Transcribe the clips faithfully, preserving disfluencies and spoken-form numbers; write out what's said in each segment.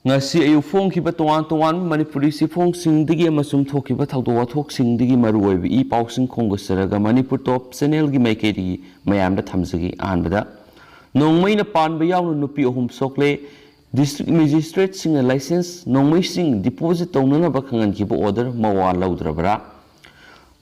ꯉꯁꯤ ꯑꯌꯨꯛ ꯐꯣꯡꯈꯤꯕ ꯇꯣꯉꯥꯟ ꯇꯣꯉꯥꯟꯕ ꯃꯅꯤꯄꯨꯔꯤ ꯆꯦꯐꯣꯡꯁꯤꯡꯗꯒꯤ ꯑꯃꯁꯨꯡ ꯊꯣꯛꯈꯤꯕ ꯊꯧꯗꯣꯛ ꯋꯥꯊꯣꯛꯁꯤꯡꯗꯒꯤ ꯃꯔꯨꯑꯣꯏꯕ ꯏ ꯄꯥꯎꯁꯤꯡ ꯈꯣꯝꯒꯠꯆꯔꯒ ꯃꯅꯤꯄꯨꯔ ꯇꯣꯞ ꯆꯦꯅꯦꯜꯒꯤ ꯃꯥꯏꯀꯩꯗꯒꯤ ꯃꯌꯥꯝꯗ ꯊꯝꯖꯒꯦ꯫ ꯑꯍꯥꯟꯕꯗ, ꯅꯣꯡꯃꯩꯅ ꯄꯥꯟꯕ ꯌꯥꯎꯅ ꯅꯨꯄꯤ ꯑꯍꯨꯝ ꯁꯣꯛꯂꯦ꯫ ꯗꯤꯁꯇ꯭ꯔꯤꯛ ꯃꯦꯖꯤꯁꯇ꯭ꯔꯦꯠꯁꯤꯡꯅ ꯂꯥꯏꯁꯦꯟꯁ ꯅꯣꯡꯃꯩꯁꯤꯡ ꯗꯤꯄꯣꯖꯤꯠ ꯇꯧꯅꯅꯕ ꯈꯪꯍꯟꯈꯤꯕ ꯑꯣꯔꯗꯔ ꯃꯋꯥ ꯂꯧꯗ꯭ꯔꯕꯔꯥ?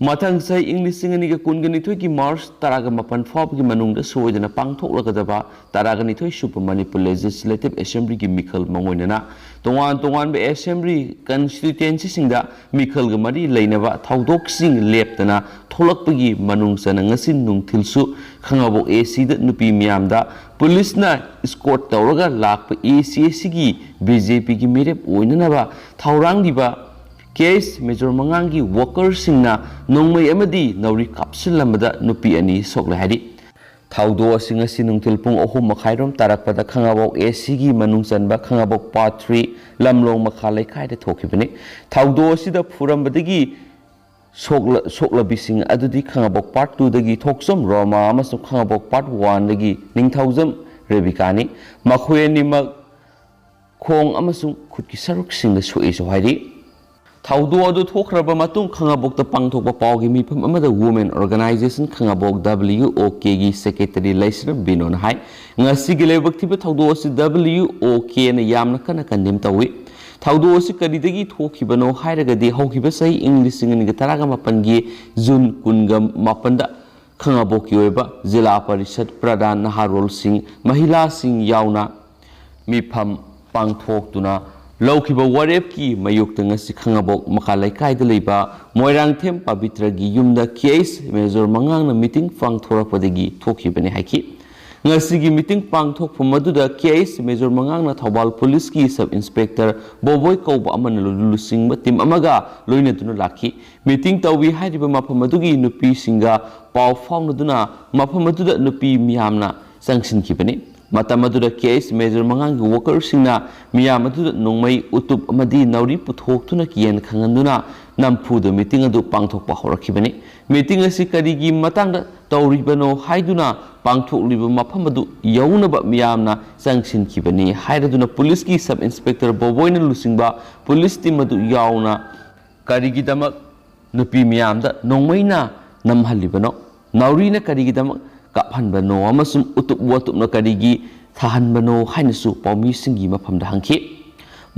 ꯃꯊꯪ ꯆꯍꯤ ꯏꯪ ꯂꯤꯁꯤꯡ ꯑꯅꯤꯒ ꯀꯨꯟꯒ ꯅꯤꯊꯣꯏꯒꯤ ꯃꯥꯔꯆ ꯇꯔꯥꯒ ꯃꯥꯄꯟ ꯐꯥꯎꯕꯒꯤ ꯃꯅꯨꯡꯗ ꯁꯣꯏꯗꯅ ꯄꯥꯡꯊꯣꯛꯂꯒꯗꯕ ꯇꯔꯥꯒ ꯅꯤꯊꯣꯏ ꯁꯨꯕ ꯃꯅꯤꯄꯨꯔ ꯂꯦꯖꯤꯁꯂꯦꯇꯤꯚ ꯑꯦꯁꯦꯝꯕ꯭ꯂꯤꯒꯤ ꯃꯤꯈꯜ ꯃꯉꯣꯏꯅꯅ ꯇꯣꯉꯥꯟ ꯇꯣꯉꯥꯟꯕ ꯑꯦꯁꯦꯝꯕ꯭ꯂꯤ ꯀꯟꯁꯇꯤꯇ꯭ꯋꯦꯟꯁꯤꯁꯤꯡꯗ ꯃꯤꯈꯜꯒ ꯃꯔꯤ ꯂꯩꯅꯕ ꯊꯧꯗꯣꯛꯁꯤꯡ ꯂꯦꯞꯇꯅ ꯊꯣꯛꯂꯛꯄꯒꯤ ꯃꯅꯨꯡ ꯆꯟꯅ ꯉꯁꯤ ꯅꯨꯡꯊꯤꯜꯁꯨ ꯈꯥꯉꯕꯣꯛ ꯑꯦ ꯁꯤꯗ ꯅꯨꯄꯤ ꯃꯤꯌꯥꯝꯗ ꯄꯨꯂꯤꯁꯅ ꯏꯁꯀꯣꯔꯠ ꯇꯧꯔꯒ ꯂꯥꯛꯄ ꯑꯦ ꯁꯤ ꯑꯁꯤꯒꯤ ꯕꯤ ꯖꯦ ꯄꯤꯒꯤ ꯃꯤꯔꯦꯞ ꯑꯣꯏꯅꯅꯕ ꯊꯧꯔꯥꯡꯂꯤꯕ ꯀꯦ ꯑꯩꯁ ꯃꯦꯖꯣꯔ ꯃꯉꯥꯡꯒꯤ ꯋꯥꯀꯔꯁꯤꯡꯅ ꯅꯣꯡꯃꯩ ꯑꯃꯗꯤ ꯅꯥꯎꯔꯤ ꯀꯥꯞꯁꯤꯜꯂꯝꯕꯗ ꯅꯨꯄꯤ ꯑꯅꯤ ꯁꯣꯛꯂꯦ ꯍꯥꯏꯔꯤ꯫ ꯊꯧꯗꯣꯛ ꯑꯁꯤ ꯉꯁꯤ ꯅꯨꯡꯊꯤꯜ ꯄꯨꯡ ꯑꯍꯨꯝ ꯃꯈꯥꯏꯔꯣꯝ ꯇꯥꯔꯛꯄꯗ ꯈꯥꯉꯕꯣꯛ ꯑꯦ ꯁꯤꯒꯤ ꯃꯅꯨꯡ ꯆꯟꯕ ꯈꯥꯉꯕꯣꯛ ꯄꯥꯔꯠ ꯊ꯭ꯔꯤ ꯂꯝꯂꯣꯡ ꯃꯈꯥ ꯂꯩꯀꯥꯏꯗ ꯊꯣꯛꯈꯤꯕꯅꯤ꯫ ꯊꯧꯗꯣꯛ ꯑꯁꯤꯗ ꯐꯨꯔꯝꯕꯗꯒꯤ ꯁꯣꯛꯂ-, ꯁꯣꯛꯂꯕꯤꯁꯤꯡ ꯑꯗꯨꯗꯤ ꯈꯥꯉꯕꯣꯛ ꯄꯥꯔꯠ ꯇꯨꯗꯒꯤ ꯊꯣꯛꯆꯣꯝ ꯔꯣꯃꯥ ꯑꯃꯁꯨꯡ ꯈꯥꯉꯕꯣꯛ ꯄꯥꯔꯠ ꯋꯥꯟꯗꯒꯤ ꯅꯤꯡꯊꯧꯖꯝ ꯔꯦꯕꯤꯀꯥꯅꯤ꯫ ꯃꯈꯣꯏ ꯑꯅꯤꯃꯛ ꯈꯣꯡ ꯑꯃꯁꯨꯡ ꯈꯨꯠꯀꯤ ꯁꯔꯨꯛꯁꯤꯡꯗ ꯁꯣꯛꯏꯁꯨ ꯍꯥꯏꯔꯤ꯫ ꯊꯧꯗꯣꯛ ꯑꯗꯨ ꯊꯣꯛꯈ꯭ꯔꯕ ꯃꯇꯨꯡ ꯈꯥꯉꯕꯣꯛꯇ ꯄꯥꯡꯊꯣꯛꯄ ꯄꯥꯎꯒꯤ ꯃꯤꯐꯝ ꯑꯃꯗ Women Organization ꯈꯥꯉꯕꯣꯛ W O K ꯒꯤ ꯁꯦꯀ꯭ꯔꯦꯇꯔꯤ ꯂꯩꯁ꯭ꯔꯝ ꯕꯤꯅꯣꯅ ꯍꯥꯏ, ꯉꯁꯤꯒꯤ ꯂꯥꯏꯕꯛ ꯊꯤꯕ ꯊꯧꯗꯣꯛ ꯑꯁꯤ W O K ꯅ ꯌꯥꯝꯅ ꯀꯟꯅ ꯀꯟꯗꯦꯝ ꯇꯧꯏ꯫ ꯊꯧꯗꯣꯛ ꯑꯁꯤ ꯀꯔꯤꯗꯒꯤ ꯊꯣꯛꯈꯤꯕꯅꯣ ꯍꯥꯏꯔꯒꯗꯤ ꯍꯧꯈꯤꯕ ꯆꯍꯤ ꯏꯪ ꯂꯤꯁꯤꯡ ꯑꯅꯤꯒ ꯇꯔꯥꯒ ꯃꯥꯄꯟꯒꯤ ꯖꯨꯟ ꯀꯨꯟꯒ ꯃꯥꯄꯟꯗ ꯈꯥꯉꯕꯣꯛꯀꯤ ꯑꯣꯏꯕ ꯖꯤꯂꯥ ꯄꯔꯤꯁꯠ ꯄ꯭ꯔꯙꯥꯟ ꯅꯍꯥꯔꯣꯜꯁꯤꯡ, ꯃꯍꯤꯂꯥꯁꯤꯡ ꯌꯥꯎꯅ ꯃꯤꯐꯝ ꯄꯥꯡꯊꯣꯛꯇꯨꯅ ꯂꯧꯈꯤꯕ ꯋꯥꯔꯦꯞꯀꯤ ꯃꯥꯌꯣꯛꯇ ꯉꯁꯤ ꯈꯥꯉꯕꯣꯛ ꯃꯈꯥ ꯂꯩꯀꯥꯏꯗ ꯂꯩꯕ ꯃꯣꯏꯔꯥꯡꯊꯦꯝ ꯄꯕꯤꯇ꯭ꯔꯒꯤ ꯌꯨꯝꯗ ꯀꯦ ꯑꯩꯁ ꯃꯦꯖꯣꯔ ꯃꯉꯥꯡꯅ ꯃꯤꯇꯤꯡ ꯄꯥꯡꯊꯣꯔꯛꯄꯗꯒꯤ ꯊꯣꯛꯈꯤꯕꯅꯤ ꯍꯥꯏꯈꯤ꯫ ꯉꯁꯤꯒꯤ ꯃꯤꯇꯤꯡ ꯄꯥꯡꯊꯣꯛꯐꯝ ꯑꯗꯨꯗ ꯀꯦ ꯑꯩꯁ ꯃꯦꯖꯣꯔ ꯃꯉꯥꯡꯅ ꯊꯧꯕꯥꯜ ꯄꯨꯂꯤꯁꯀꯤ ꯁꯕ ꯏꯟꯁꯄꯦꯛꯇꯔ ꯕꯣꯕꯣꯏ ꯀꯧꯕ ꯑꯃꯅ ꯂꯨ-, ꯂꯨꯆꯤꯡꯕ ꯇꯤꯝ ꯑꯃꯒ ꯂꯣꯏꯅꯗꯨꯅ ꯂꯥꯛꯈꯤ꯫ ꯃꯤꯇꯤꯡ ꯇꯧꯏ ꯍꯥꯏꯔꯤꯕ ꯃꯐꯝ ꯑꯗꯨꯒꯤ ꯅꯨꯄꯤꯁꯤꯡꯒ ꯄꯥꯎ ꯐꯥꯎꯅꯗꯨꯅ ꯃꯐꯝ ꯑꯗꯨꯗ ꯅꯨꯄꯤ ꯃꯤꯌꯥꯝꯅ ꯆꯪꯁꯤꯟꯈꯤꯕꯅꯤ꯫ ꯃꯇꯝ ꯑꯗꯨꯗ ꯀꯦ ꯑꯩꯁ ꯃꯦꯖꯣꯔ ꯃꯉꯥꯡꯒꯤ ꯋꯥꯀꯔꯁꯤꯡꯅ ꯃꯤꯌꯥꯝ ꯑꯗꯨꯗ ꯅꯣꯡꯃꯩ, ꯎꯇꯨꯞ ꯑꯃꯗꯤ ꯅꯥꯎꯔꯤ ꯄꯨꯊꯣꯛꯇꯨꯅ ꯀꯤꯍꯟ ꯈꯪꯍꯟꯗꯨꯅ ꯅꯝꯐꯨꯗ ꯃꯤꯇꯤꯡ ꯑꯗꯨ ꯄꯥꯡꯊꯣꯛꯄ ꯍꯧꯔꯛꯈꯤꯕꯅꯤ꯫ ꯃꯤꯇꯤꯡ ꯑꯁꯤ ꯀꯔꯤꯒꯤ ꯃꯇꯥꯡꯗ ꯇꯧꯔꯤꯕꯅꯣ ꯍꯥꯏꯗꯨꯅ ꯄꯥꯡꯊꯣꯛꯂꯤꯕ ꯃꯐꯝ ꯑꯗꯨ ꯌꯧꯅꯕ ꯃꯤꯌꯥꯝꯅ ꯆꯪꯁꯤꯟꯈꯤꯕꯅꯤ ꯍꯥꯏꯔꯗꯨꯅ ꯄꯨꯂꯤꯁꯀꯤ ꯁꯕ ꯏꯟꯁꯄꯦꯛꯇꯔ ꯕꯣꯕꯣꯏꯅ ꯂꯨꯆꯤꯡꯕ ꯄꯨꯂꯤꯁ ꯇꯤꯝ ꯑꯗꯨ ꯌꯥꯎꯅ ꯀꯔꯤꯒꯤꯗꯃꯛ ꯅꯨꯄꯤ ꯃꯤꯌꯥꯝꯗ ꯅꯣꯡꯃꯩꯅ ꯅꯝꯍꯜꯂꯤꯕꯅꯣ, ꯅꯥꯎꯔꯤꯅ ꯀꯔꯤꯒꯤꯗꯃꯛ ꯀꯥꯞꯍꯟꯕꯅꯣ ꯑꯃꯁꯨꯡ ꯎꯇꯨꯞ ꯋꯥꯇꯨꯞꯅ ꯀꯔꯤꯒꯤ ꯊꯥꯍꯟꯕꯅꯣ ꯍꯥꯏꯅꯁꯨ ꯄꯥꯎꯃꯤꯁꯤꯡꯒꯤ ꯃꯐꯝꯗ ꯍꯪꯈꯤ꯫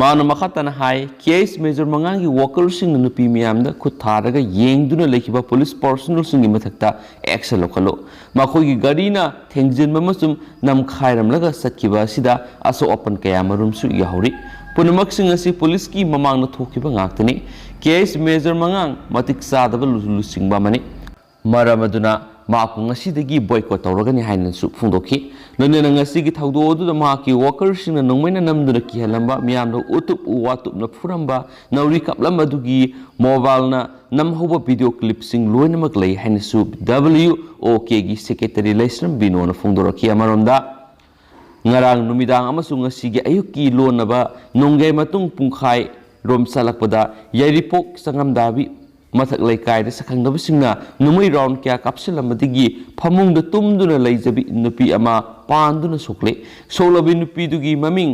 ꯃꯍꯥꯛꯅ ꯃꯈꯥ ꯇꯥꯅ ꯍꯥꯏ, ꯀꯦ ꯑꯩꯆ ꯃꯦꯖꯔ ꯃꯉꯥꯡꯒꯤ ꯋꯥꯀꯔꯁꯤꯡꯅ ꯅꯨꯄꯤ ꯃꯤꯌꯥꯝꯗ ꯈꯨꯠ ꯊꯥꯔꯒ ꯌꯦꯡꯗꯨꯅ ꯂꯩꯈꯤꯕ ꯄꯨꯂꯤꯁ ꯄꯥꯔꯁꯣꯅꯦꯜꯁꯤꯡꯒꯤ ꯃꯊꯛꯇ ꯑꯦꯛꯁꯟ ꯂꯧꯈꯠꯂꯨ꯫ ꯃꯈꯣꯏꯒꯤ ꯒꯥꯔꯤꯅ ꯊꯦꯡꯖꯤꯟꯕ ꯑꯃꯁꯨꯡ ꯅꯝꯈꯥꯏꯔꯝꯂꯒ ꯆꯠꯈꯤꯕ ꯑꯁꯤꯗ ꯑꯁꯣꯛ ꯑꯄꯟ ꯀꯌꯥ ꯃꯔꯨꯝꯁꯨ ꯌꯥꯎꯍꯧꯔꯤ꯫ ꯄꯨꯝꯅꯃꯛꯁꯤꯡ ꯑꯁꯤ ꯄꯨꯂꯤꯁꯀꯤ ꯃꯃꯥꯡꯗ ꯊꯣꯛꯈꯤꯕ ꯉꯥꯛꯇꯅꯤ꯫ ꯀꯦ ꯑꯩꯆ ꯃꯦꯖꯔ ꯃꯉꯥꯡ ꯃꯇꯤꯛ ꯆꯥꯗꯕ ꯂꯨ-, ꯂꯨꯆꯤꯡꯕ ꯑꯃꯅꯤ꯫ ꯃꯔꯝ ꯑꯗꯨꯅ ꯃꯍꯥꯛꯄꯨ ꯉꯁꯤꯗꯒꯤ ꯕꯣꯏꯀꯣꯠ ꯇꯧꯔꯒꯅꯤ ꯍꯥꯏꯅꯁꯨ ꯐꯣꯡꯗꯣꯛꯈꯤ꯫ ꯂꯣꯏꯅꯅ ꯉꯁꯤꯒꯤ ꯊꯧꯗꯣꯛ ꯑꯗꯨꯗ ꯃꯍꯥꯛꯀꯤ ꯋꯥꯀꯔꯁꯤꯡꯅ ꯅꯣꯡꯃꯩꯅ ꯅꯝꯗꯨꯅ ꯀꯤꯍꯜꯂꯝꯕ, ꯃꯤꯌꯥꯝꯗ ꯎꯇꯨꯞ ꯋꯥꯇꯨꯞꯅ ꯐꯨꯔꯝꯕ, ꯅꯥꯎꯔꯤ ꯀꯥꯞꯂꯝꯕ ꯑꯗꯨꯒꯤ ꯃꯣꯕꯥꯏꯜꯅ ꯅꯝꯍꯧꯕ ꯚꯤꯗꯤꯑꯣ ꯀ꯭ꯂꯤꯞꯁꯤꯡ ꯂꯣꯏꯅꯃꯛ ꯂꯩ ꯍꯥꯏꯅꯁꯨ ꯗꯕ꯭ꯂꯤꯎ ꯑꯣ ꯀꯦꯒꯤ ꯁꯦꯀ꯭ꯔꯦꯇꯔꯤ ꯂꯩꯁ꯭ꯔꯝ ꯕꯤꯅꯣꯅ ꯐꯣꯡꯗꯣꯔꯛꯈꯤ꯫ ꯑꯃꯔꯣꯝꯗ, ꯉꯔꯥꯡ ꯅꯨꯃꯤꯗꯥꯡ ꯑꯃꯁꯨꯡ ꯉꯁꯤꯒꯤ ꯑꯌꯨꯛꯀꯤ ꯂꯣꯟꯅꯕ ꯅꯣꯡꯌꯥꯏ ꯃꯇꯨꯡ ꯄꯨꯡꯈꯥꯏ ꯔꯣꯝ ꯆꯠꯂꯛꯄꯗ ꯌꯥꯏꯔꯤꯄꯣꯛ ꯆꯉꯝꯗꯥꯕꯤ ꯃꯊꯛ ꯂꯩꯀꯥꯏꯗ ꯁꯛꯈꯪꯅꯕꯁꯤꯡꯅ ꯅꯣꯡꯃꯩ ꯔꯥꯎꯟ ꯀꯌꯥ ꯀꯥꯞꯁꯤꯜꯂꯝꯕꯗꯒꯤ ꯐꯃꯨꯡꯗ ꯇꯨꯝꯗꯨꯅ ꯂꯩꯖꯕꯤ ꯅꯨꯄꯤ ꯑꯃ ꯄꯥꯟꯗꯨꯅ ꯁꯣꯛꯂꯦ꯫ ꯁꯣꯛꯂꯕꯤ ꯅꯨꯄꯤꯗꯨꯒꯤ ꯃꯃꯤꯡ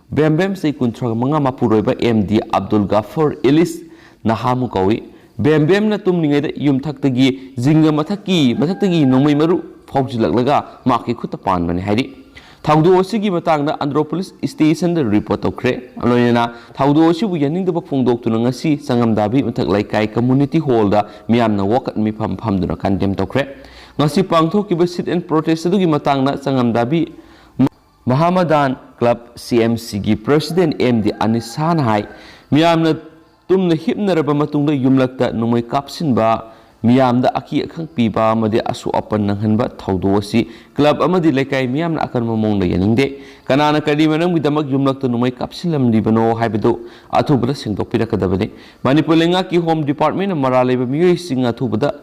ꯕꯦꯝꯕꯦꯝ, ꯆꯍꯤ ꯀꯨꯟꯊ꯭ꯔꯥ ꯃꯉꯥ, ꯃꯄꯨꯔꯣꯏꯕ ꯑꯦꯝ ꯗꯤ ꯑꯕꯗꯨꯜ ꯒꯥꯐꯔ ꯏꯂꯤꯁ ꯅꯍꯥꯃꯨ ꯀꯧꯏ꯫ ꯕꯦꯝꯕꯦꯝꯅ ꯇꯨꯝꯂꯤꯉꯩꯗ ꯌꯨꯝꯊꯛꯇꯒꯤ ꯖꯤꯡꯒ ꯃꯊꯛꯀꯤ, ꯃꯊꯛꯇꯒꯤ ꯅꯣꯡꯃꯩ ꯃꯔꯨ ꯐꯥꯎꯖꯤꯜꯂꯛꯂꯒ ꯃꯍꯥꯛꯀꯤ ꯈꯨꯠꯇ ꯄꯥꯟꯕꯅꯤ ꯍꯥꯏꯔꯤ꯫ ꯊꯧꯗꯣꯛ ꯑꯁꯤꯒꯤ ꯃꯇꯥꯡꯗ ꯑꯟꯗ꯭ꯔꯣ ꯄꯨꯂꯤꯁ ꯁ꯭ꯇꯦꯁꯟꯗ ꯔꯤꯄꯣꯔꯠ ꯇꯧꯈ꯭ꯔꯦ꯫ ꯂꯣꯏꯅꯅ ꯊꯧꯗꯣꯛ ꯑꯁꯤꯕꯨ ꯌꯥꯅꯤꯡꯗꯕ ꯐꯣꯡꯗꯣꯛꯇꯨꯅ ꯉꯁꯤ ꯆꯉꯝꯗꯥꯕꯤ ꯃꯊꯛ ꯂꯩꯀꯥꯏ ꯀꯝꯃ꯭ꯌꯨꯅꯤꯇꯤ ꯍꯣꯜꯗ ꯃꯤꯌꯥꯝꯅ ꯋꯥꯀꯠ ꯃꯤꯐꯝ ꯐꯝꯗꯨꯅ ꯀꯟꯗꯦꯝ ꯇꯧꯈ꯭ꯔꯦ꯫ ꯉꯁꯤ ꯄꯥꯡꯊꯣꯛꯈꯤꯕ ꯁꯤꯠ ꯑꯦꯟ ꯄ꯭ꯔꯣꯇꯦꯁ ꯑꯗꯨꯒꯤ ꯃꯇꯥꯡꯗ ꯆꯉꯝꯗꯥꯕꯤ ꯃꯍꯥꯃꯗꯥꯟ ꯀ꯭ꯂꯕ, ꯁꯤ ꯑꯦꯝ ꯁꯤꯒꯤ ꯄ꯭ꯔꯦꯁꯤꯗꯦꯟꯠ ꯑꯦꯝ ꯗꯤ ꯑꯅꯤꯁꯥꯅ ꯍꯥꯏ, ꯃꯤꯌꯥꯝꯅ ꯇꯨꯝꯅ ꯍꯤꯞꯅꯔꯕ ꯃꯇꯨꯡꯗ ꯌꯨꯝꯂꯛꯇ ꯅꯣꯡꯃꯩ ꯀꯥꯞꯁꯤꯟꯕ, ꯃꯤꯌꯥꯝꯗ ꯑꯀꯤ ꯑꯈꯪ ꯄꯤꯕ ꯑꯃꯗꯤ ꯑꯁꯣꯛ ꯑꯄꯟ ꯅꯪꯍꯟꯕ ꯊꯧꯗꯣꯛ ꯑꯁꯤ ꯀ꯭ꯂꯕ ꯑꯃꯗꯤ ꯂꯩꯀꯥꯏ ꯃꯤꯌꯥꯝꯅ ꯑꯀꯟꯕ ꯃꯑꯣꯡꯗ ꯌꯥꯅꯤꯡꯗꯦ꯫ ꯀꯅꯥꯅ ꯀꯔꯤ ꯃꯔꯝꯒꯤꯗꯃꯛ ꯌꯨꯝꯂꯛꯇ ꯅꯣꯡꯃꯩ ꯀꯥꯞꯁꯤꯜꯂꯝꯂꯤꯕꯅꯣ ꯍꯥꯏꯕꯗꯨ ꯑꯊꯨꯕꯗ ꯁꯦꯡꯗꯣꯛꯄꯤꯔꯛꯀꯗꯕꯅꯤ꯫ ꯃꯅꯤꯄꯨꯔ ꯂꯩꯉꯥꯛꯀꯤ ꯍꯣꯝ ꯗꯤꯄꯥꯔꯠꯃꯦꯟꯅ ꯃꯔꯥꯜ ꯂꯩꯕ ꯃꯤꯑꯣꯏꯁꯤꯡ ꯑꯊꯨꯕꯗ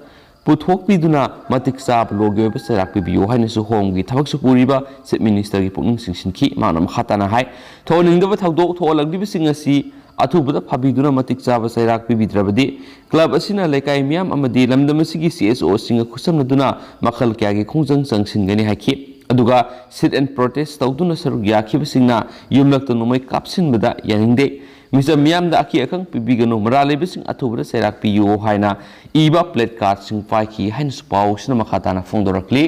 ꯄꯨꯊꯣꯛꯄꯤꯗꯨꯅ ꯃꯇꯤꯛ ꯆꯥꯕ ꯂꯣꯒꯤ ꯑꯣꯏꯕ ꯆꯩꯔꯥꯛ ꯄꯤꯕꯤꯌꯨ ꯍꯥꯏꯅꯁꯨ ꯍꯣꯝꯒꯤ ꯊꯕꯛꯁꯨ ꯄꯨꯔꯤꯕ ꯆꯤꯐ ꯃꯤꯅꯤꯁꯇꯔꯒꯤ ꯄꯨꯛꯅꯤꯡ ꯆꯤꯡꯁꯤꯟꯈꯤ꯫ ꯃꯍꯥꯛꯅ ꯃꯈꯥ ꯇꯥꯅ ꯍꯥꯏ, ꯊꯣꯛꯍꯟꯅꯤꯡꯗꯕ ꯊꯧꯗꯣꯛ ꯊꯣꯛꯍꯜꯂꯛꯂꯤꯕꯁꯤꯡ ꯑꯁꯤ ꯑꯊꯨꯕꯗ ꯐꯥꯕꯤꯗꯨꯅ ꯃꯇꯤꯛ ꯆꯥꯕ ꯆꯩꯔꯥꯛ ꯄꯤꯕꯤꯗ꯭ꯔꯕꯗꯤ club ꯑꯁꯤꯅ ꯂꯩꯀꯥꯏ ꯃꯤꯌꯥꯝ ꯑꯃꯗꯤ ꯂꯝꯗꯝ ꯑꯁꯤꯒꯤ C S Oꯁꯤꯡꯒ ꯈꯨꯠꯁꯝꯅꯗꯨꯅ ꯃꯈꯜ ꯀꯌꯥꯒꯤ ꯈꯣꯡꯖꯪ ꯆꯪꯁꯤꯟꯒꯅꯤ ꯍꯥꯏꯈꯤ꯫ ꯑꯗꯨꯒ sit and protest ꯇꯧꯗꯨꯅ ꯁꯔꯨꯛ ꯌꯥꯈꯤꯕꯁꯤꯡꯅ ꯌꯨꯝꯂꯛꯇ ꯅꯣꯡꯃꯩ ꯀꯥꯞꯁꯤꯟꯕꯗ ꯌꯥꯅꯤꯡꯗꯦ꯫ ꯃꯤꯆꯝ ꯃꯤꯌꯥꯝꯗ ꯑꯀꯤ ꯑꯈꯪ ꯄꯤꯕꯤꯒꯅꯨ, ꯃꯔꯥꯜ ꯂꯩꯕꯁꯤꯡ ꯑꯊꯨꯕꯗ ꯆꯩꯔꯥꯛ ꯄꯤꯌꯨ ꯍꯥꯏꯅ ꯏꯕ placardꯁꯤꯡ ꯄꯥꯏꯈꯤ ꯍꯥꯏꯅꯁꯨ ꯄꯥꯎꯁꯤꯅ ꯃꯈꯥ ꯇꯥꯅ ꯐꯣꯡꯗꯣꯔꯛꯂꯤ꯫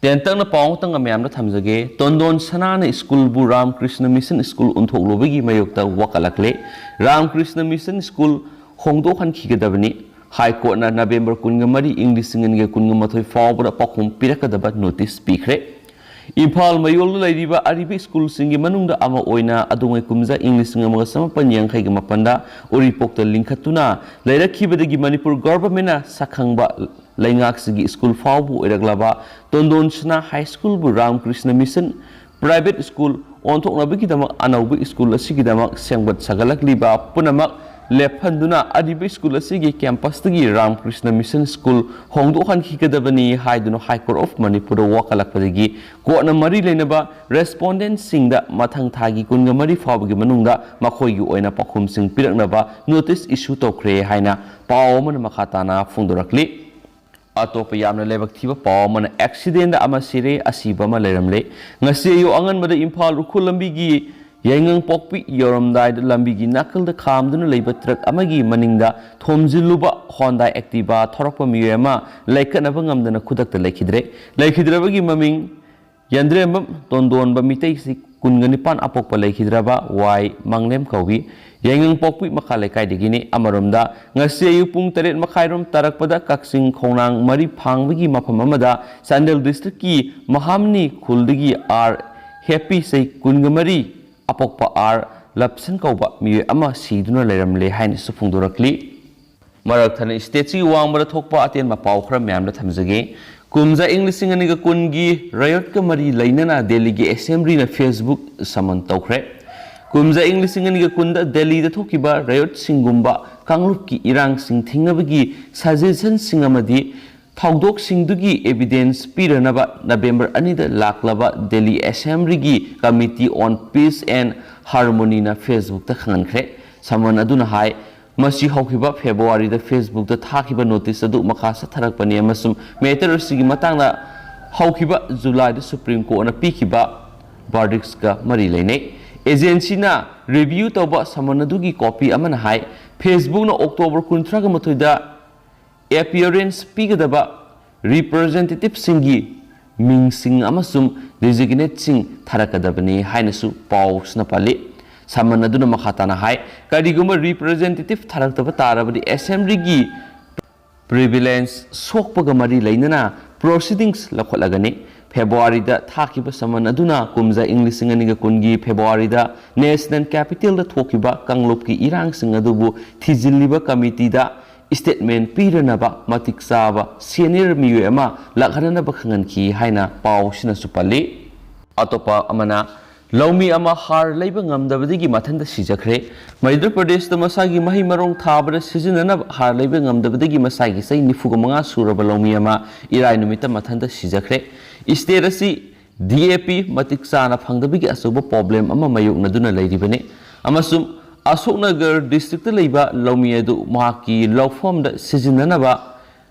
ꯇꯦꯟꯇꯛꯅ ꯄꯥꯎ ꯑꯃꯇꯪꯒ ꯃꯌꯥꯝꯗ ꯊꯝꯖꯒꯦ꯫ ꯇꯣꯟꯗꯣꯟ ꯁꯅꯥꯅ ꯁ꯭ꯀꯨꯜꯕꯨ ꯔꯥꯝꯀ꯭ꯔꯤꯁꯅ ꯃꯤꯁꯟ ꯁ꯭ꯀꯨꯜ ꯑꯣꯟꯊꯣꯛꯂꯨꯕꯒꯤ ꯃꯥꯌꯣꯛꯇ ꯋꯥꯀꯠꯂꯛꯂꯦ꯫ ꯔꯥꯝꯀ꯭ꯔꯤꯁꯅ ꯃꯤꯁꯟ ꯁ꯭ꯀꯨꯜ ꯍꯣꯡꯗꯣꯛꯍꯟꯈꯤꯒꯗꯕꯅꯤ꯫ ꯍꯥꯏ ꯀꯣꯔꯠꯅ ꯅꯕꯦꯝꯕꯔ ꯀꯨꯟꯒ ꯃꯔꯤ, ꯏꯪ ꯂꯤꯁꯤꯡ ꯑꯅꯤꯒ ꯀꯨꯟꯒ ꯃꯥꯊꯣꯏ ꯐꯥꯎꯕꯗ ꯄꯥꯎꯈꯨꯝ ꯄꯤꯔꯛꯀꯗꯕ ꯅꯣꯇꯤꯁ ꯄꯤꯈ꯭ꯔꯦ꯫ ꯏꯝꯐꯥꯜ ꯃꯌꯣꯜꯗ ꯂꯩꯔꯤꯕ ꯑꯔꯤꯕ ꯁ꯭ꯀꯨꯜꯁꯤꯡꯒꯤ ꯃꯅꯨꯡꯗ ꯑꯃ ꯑꯣꯏꯅ ꯑꯗꯣꯡꯉꯩ ꯀꯨꯝꯖꯥ ꯏꯪ ꯂꯤꯁꯤꯡ ꯑꯃꯒ ꯆꯃꯥꯄꯟ ꯌꯥꯡꯈꯩꯒ ꯃꯥꯄꯟꯗ ꯎꯔꯤꯄꯣꯛꯇ ꯂꯤꯡꯈꯠꯇꯨꯅ ꯂꯩꯔꯛꯈꯤꯕꯗꯒꯤ ꯃꯅꯤꯄꯨꯔ ꯒꯚꯔꯟꯃꯦꯟꯠꯅ ꯁꯛꯈꯪꯕ ꯂꯩꯉꯥꯛꯁꯤꯒꯤ ꯁ꯭ꯀꯨꯜ ꯐꯥꯎꯕ ꯑꯣꯏꯔꯛꯂꯕ ꯇꯣꯟꯗꯣꯟ ꯁꯅꯥ ꯍꯥꯏ ꯁ꯭ꯀꯨꯜꯕꯨ ꯔꯥꯝꯀ꯭ꯔꯤꯁꯅ ꯃꯤꯁꯟ ꯄ꯭ꯔꯥꯏꯚꯦꯠ ꯁ꯭ꯀꯨꯜ ꯑꯣꯟꯊꯣꯛꯅꯕꯒꯤꯗꯃꯛ ꯑꯅꯧꯕ ꯁ꯭ꯀꯨꯜ ꯑꯁꯤꯒꯤꯗꯃꯛ ꯁꯦꯝꯒꯠ ꯁꯥꯒꯠꯂꯛꯂꯤꯕ ꯄꯨꯝꯅꯃꯛ ꯂꯦꯞꯍꯟꯗꯨꯅ ꯑꯔꯤꯕ ꯁ꯭ꯀꯨꯜ ꯑꯁꯤꯒꯤ ꯀꯦꯝꯄꯁꯇꯒꯤ ꯔꯥꯝꯀ꯭ꯔꯤꯁꯅ ꯃꯤꯁꯟ ꯁ꯭ꯀꯨꯜ ꯍꯣꯡꯗꯣꯛꯍꯟꯈꯤꯒꯗꯕꯅꯤ ꯍꯥꯏꯗꯨꯅ ꯍꯥꯏ ꯀꯣꯔꯠ ꯑꯣꯐ ꯃꯅꯤꯄꯨꯔꯗ ꯋꯥꯀꯠꯂꯛꯄꯗꯒꯤ ꯀꯣꯔꯠꯅ ꯃꯔꯤ ꯂꯩꯅꯕ ꯔꯦꯁꯄꯣꯟꯗꯦꯟꯠꯁꯤꯡꯗ ꯃꯊꯪ ꯊꯥꯒꯤ ꯀꯨꯟꯒ ꯃꯔꯤ ꯐꯥꯎꯕꯒꯤ ꯃꯅꯨꯡꯗ ꯃꯈꯣꯏꯒꯤ ꯑꯣꯏꯅ ꯄꯥꯎꯈꯨꯝꯁꯤꯡ ꯄꯤꯔꯛꯅꯕ ꯅꯣꯇꯤꯁ ꯏꯁꯨ ꯇꯧꯈ꯭ꯔꯦ ꯍꯥꯏꯅ ꯄꯥꯎ ꯑꯃꯅ ꯃꯈꯥ ꯇꯥꯅ ꯐꯣꯡꯗꯣꯔꯛꯂꯤ꯫ ꯑꯇꯣꯞꯄ ꯌꯥꯝꯅ ꯂꯥꯏꯕꯛ ꯊꯤꯕ ꯄꯥꯎ ꯑꯃꯅ ꯑꯦꯛꯁꯤꯗꯦꯟꯗ ꯑꯃ ꯁꯤꯔꯦ, ꯑꯁꯤꯕ ꯑꯃ ꯂꯩꯔꯝꯂꯦ꯫ ꯉꯁꯤ ꯑꯌꯨꯛ ꯑꯉꯟꯕꯗ ꯏꯝꯐꯥꯜ ꯎꯈ꯭ꯔꯨꯜ ꯂꯝꯕꯤꯒꯤ ꯌꯥꯏꯉꯪꯄꯣꯛꯄꯤ ꯌꯧꯔꯝꯗꯥꯏꯗ ꯂꯝꯕꯤꯒꯤ ꯅꯥꯀꯜꯗ ꯈꯥꯝꯗꯨꯅ ꯂꯩꯕ ꯇ꯭ꯔꯛ ꯑꯃꯒꯤ ꯃꯅꯤꯡꯗ ꯊꯣꯝꯖꯤꯜꯂꯨꯕ ꯍꯣꯟꯗꯥ ꯑꯦꯛꯇꯤꯚꯥ ꯊꯧꯔꯛꯄ ꯃꯤꯑꯣꯏ ꯑꯃ ꯂꯩꯈꯠꯅꯕ ꯉꯝꯗꯅ ꯈꯨꯗꯛꯇ ꯂꯩꯈꯤꯗ꯭ꯔꯦ꯫ ꯂꯩꯈꯤꯗ꯭ꯔꯕꯒꯤ ꯃꯃꯤꯡ ꯌꯥꯟꯗ꯭ꯔꯦꯝꯕꯝ ꯇꯣꯟꯗꯣꯟꯕ ꯃꯤꯇꯩꯁꯤ ꯀꯨꯟꯒ ꯅꯤꯄꯥꯟ ꯑꯄꯣꯛꯄ ꯂꯩꯈꯤꯗ꯭ꯔꯕ ꯋꯥꯏ ꯃꯥꯡꯂꯦꯝ ꯀꯧꯏ꯫ ꯌꯥꯏꯉꯪꯄꯣꯛꯄꯤ ꯃꯈꯥ ꯂꯩꯀꯥꯏꯗꯒꯤꯅꯤ꯫ ꯑꯃꯔꯣꯝꯗ ꯉꯁꯤ ꯑꯌꯨꯛ ꯄꯨꯡ ꯇꯔꯦꯠ ꯃꯈꯥꯏꯔꯣꯝ ꯇꯥꯔꯛꯄꯗ ꯀꯛꯆꯤꯡ ꯈꯣꯡꯅꯥꯡ ꯃꯔꯤ ꯐꯥꯡꯕꯒꯤ ꯃꯐꯝ ꯑꯃꯗ ꯆꯥꯟꯗꯦꯜ ꯗꯤꯁꯇ꯭ꯔꯤꯛꯀꯤ ꯃꯍꯥꯝꯅꯤ ꯈꯨꯜꯗꯒꯤ ꯑꯥꯔ ꯍꯦꯄꯤ ꯆꯍꯤ ꯀꯨꯟꯒ ꯃꯔꯤ ꯑꯄꯣꯛꯄ ꯑꯥꯔ ꯂꯞꯁꯟ ꯀꯧꯕ ꯃꯤꯑꯣꯏ ꯑꯃ ꯁꯤꯗꯨꯅ ꯂꯩꯔꯝꯂꯦ ꯍꯥꯏꯅꯁꯨ ꯐꯣꯡꯗꯣꯔꯛꯂꯤ꯫ ꯃꯔꯛ ꯊꯠꯅ ꯁ꯭ꯇꯦꯠꯁꯤꯒꯤ ꯋꯥꯡꯃꯗ ꯊꯣꯛꯄ ꯑꯇꯦꯟꯕ ꯄꯥꯎ ꯈꯔ ꯃꯌꯥꯝꯗ ꯊꯝꯖꯒꯦ꯫ ꯀꯨꯝꯖꯥ ꯏꯪ ꯂꯤꯁꯤꯡ ꯑꯅꯤꯒ ꯀꯨꯟꯒꯤ ꯔꯥꯏꯌꯣꯠꯀ ꯃꯔꯤ ꯂꯩꯅꯅ ꯗꯦꯜꯂꯤꯒꯤ ꯑꯦꯁꯦꯝꯕ꯭ꯂꯤꯅ ꯐꯦꯁꯕꯨꯛ ꯁꯃꯟ ꯇꯧꯈ꯭ꯔꯦ꯫ ꯀꯨꯝꯖꯥ ꯏꯪ ꯂꯤꯁꯤꯡ ꯑꯅꯤꯒ ꯀꯨꯟꯗ ꯗꯦꯜꯂꯤꯗ ꯊꯣꯛꯈꯤꯕ ꯔꯥꯏꯌꯣꯠꯁꯤꯡꯒꯨꯝꯕ ꯀꯥꯡꯂꯨꯞꯀꯤ ꯏꯔꯥꯡꯁꯤꯡ ꯊꯤꯡꯅꯕꯒꯤ ꯁꯖꯦꯁꯟꯁꯤꯡ ꯑꯃꯗꯤ ꯊꯧꯗꯣꯛꯁꯤꯡꯗꯨꯒꯤ evidence ꯄꯤꯔꯅꯕ ꯅꯕꯦꯝꯕꯔ ꯑꯅꯤꯗ ꯂꯥꯛꯂꯕ Delhi Assembly ꯒꯤ Committee on Peace and Harmony ꯅ Facebook ꯇ ꯈꯪꯍꯟꯈ꯭ꯔꯦ꯫ Summon ꯑꯗꯨꯅ ꯍꯥꯏ, ꯃꯁꯤ ꯍꯧꯈꯤꯕ February ꯗ Facebook ꯇ ꯊꯥꯈꯤꯕ notice ꯑꯗꯨ ꯃꯈꯥ ꯆꯠꯊꯔꯛꯄꯅꯤ ꯑꯃꯁꯨꯡ matter ꯑꯁꯤꯒꯤ ꯃꯇꯥꯡꯗ ꯍꯧꯈꯤꯕ July ꯗ Supreme Court ꯅ ꯄꯤꯈꯤꯕ verdicts ꯀ ꯃꯔꯤ ꯂꯩꯅꯩ꯫ Agency ꯅ review ꯇꯧꯕ summon ꯑꯗꯨꯒꯤ copy ꯑꯃꯅ ꯍꯥꯏ, Facebook ꯅ October ꯀꯨꯟꯊ꯭ꯔꯥꯒ ꯃꯥꯊꯣꯏꯗ appearance ꯄꯤꯒꯗꯕ representative ꯁꯤꯡꯒꯤ ꯃꯤꯡꯁꯤꯡ ꯑꯃꯁꯨꯡ designate ꯁꯤꯡ ꯊꯥꯔꯛꯀꯗꯕꯅꯤ ꯍꯥꯏꯅꯁꯨ ꯄꯥꯎꯁꯤꯅ ꯄꯜꯂꯤ꯫ Summon ꯑꯗꯨꯅ ꯃꯈꯥ ꯇꯥꯅ ꯍꯥꯏ, ꯀꯔꯤꯒꯨꯝꯕ representative ꯊꯥꯔꯛꯇꯕ ꯇꯥꯔꯕꯗꯤ Assembly ꯒꯤ privilege ꯁꯣꯛꯄꯒ ꯃꯔꯤ ꯂꯩꯅꯅ proceedings ꯂꯧꯈꯠꯂꯒꯅꯤ꯫ February ꯗ ꯊꯥꯈꯤꯕ summon ꯑꯗꯨꯅ ꯀꯨꯝꯖꯥ ꯏꯪ ꯂꯤꯁꯤꯡ ꯑꯅꯤꯒ ꯀꯨꯟꯒꯤ February ꯗ National Capital ꯗ ꯊꯣꯛꯈꯤꯕ ꯀꯥꯡꯂꯨꯞꯀꯤ ꯏꯔꯥꯡꯁꯤꯡ ꯑꯗꯨꯕꯨ ꯊꯤꯖꯤꯜꯂꯤꯕ committee ꯗ statement ꯄꯤꯔꯅꯕ ꯃꯇꯤꯛ ꯆꯥꯕ senior ꯃꯤꯑꯣꯏ ꯑꯃ ꯂꯥꯛꯍꯟꯅꯕ ꯈꯪꯍꯟꯈꯤ ꯍꯥꯏꯅ ꯄꯥꯎꯁꯤꯅꯁꯨ ꯄꯜꯂꯤ꯫ ꯑꯇꯣꯞꯄ ꯑꯃꯅ, ꯂꯧꯃꯤ ꯑꯃ ꯍꯥꯔ ꯂꯩꯕ ꯉꯝꯗꯕꯗꯒꯤ ꯃꯊꯟꯇ ꯁꯤꯖꯈ꯭ꯔꯦ꯫ ꯃꯙ꯭ꯌ ꯄ꯭ꯔꯗꯦꯁꯇ ꯃꯁꯥꯒꯤ ꯃꯍꯩ ꯃꯔꯣꯡ ꯊꯥꯕꯗ ꯁꯤꯖꯤꯟꯅꯅꯕ ꯍꯥꯔ ꯂꯩꯕ ꯉꯝꯗꯕꯗꯒꯤ ꯃꯁꯥꯒꯤ ꯆꯍꯤ ꯅꯤꯐꯨꯒ ꯃꯉꯥ ꯁꯨꯔꯕ ꯂꯧꯃꯤ ꯑꯃ ꯏꯔꯥꯏ ꯅꯨꯃꯤꯠꯇ ꯃꯊꯟꯇ ꯁꯤꯖꯈ꯭ꯔꯦ꯫ State ꯑꯁꯤ D A P ꯃꯇꯤꯛ ꯆꯥꯅ ꯐꯪꯗꯕꯒꯤ ꯑꯆꯧꯕ problem ꯑꯃ ꯃꯥꯌꯣꯛꯅꯗꯨꯅ ꯂꯩꯔꯤꯕꯅꯤ ꯑꯃꯁꯨꯡ ꯑꯁꯣꯛꯅꯒꯔ district ꯇ ꯂꯩꯕ ꯂꯧꯃꯤ ꯑꯗꯨ ꯃꯍꯥꯛꯀꯤ ꯂꯧꯐꯝꯗ ꯁꯤꯖꯤꯟꯅꯅꯕ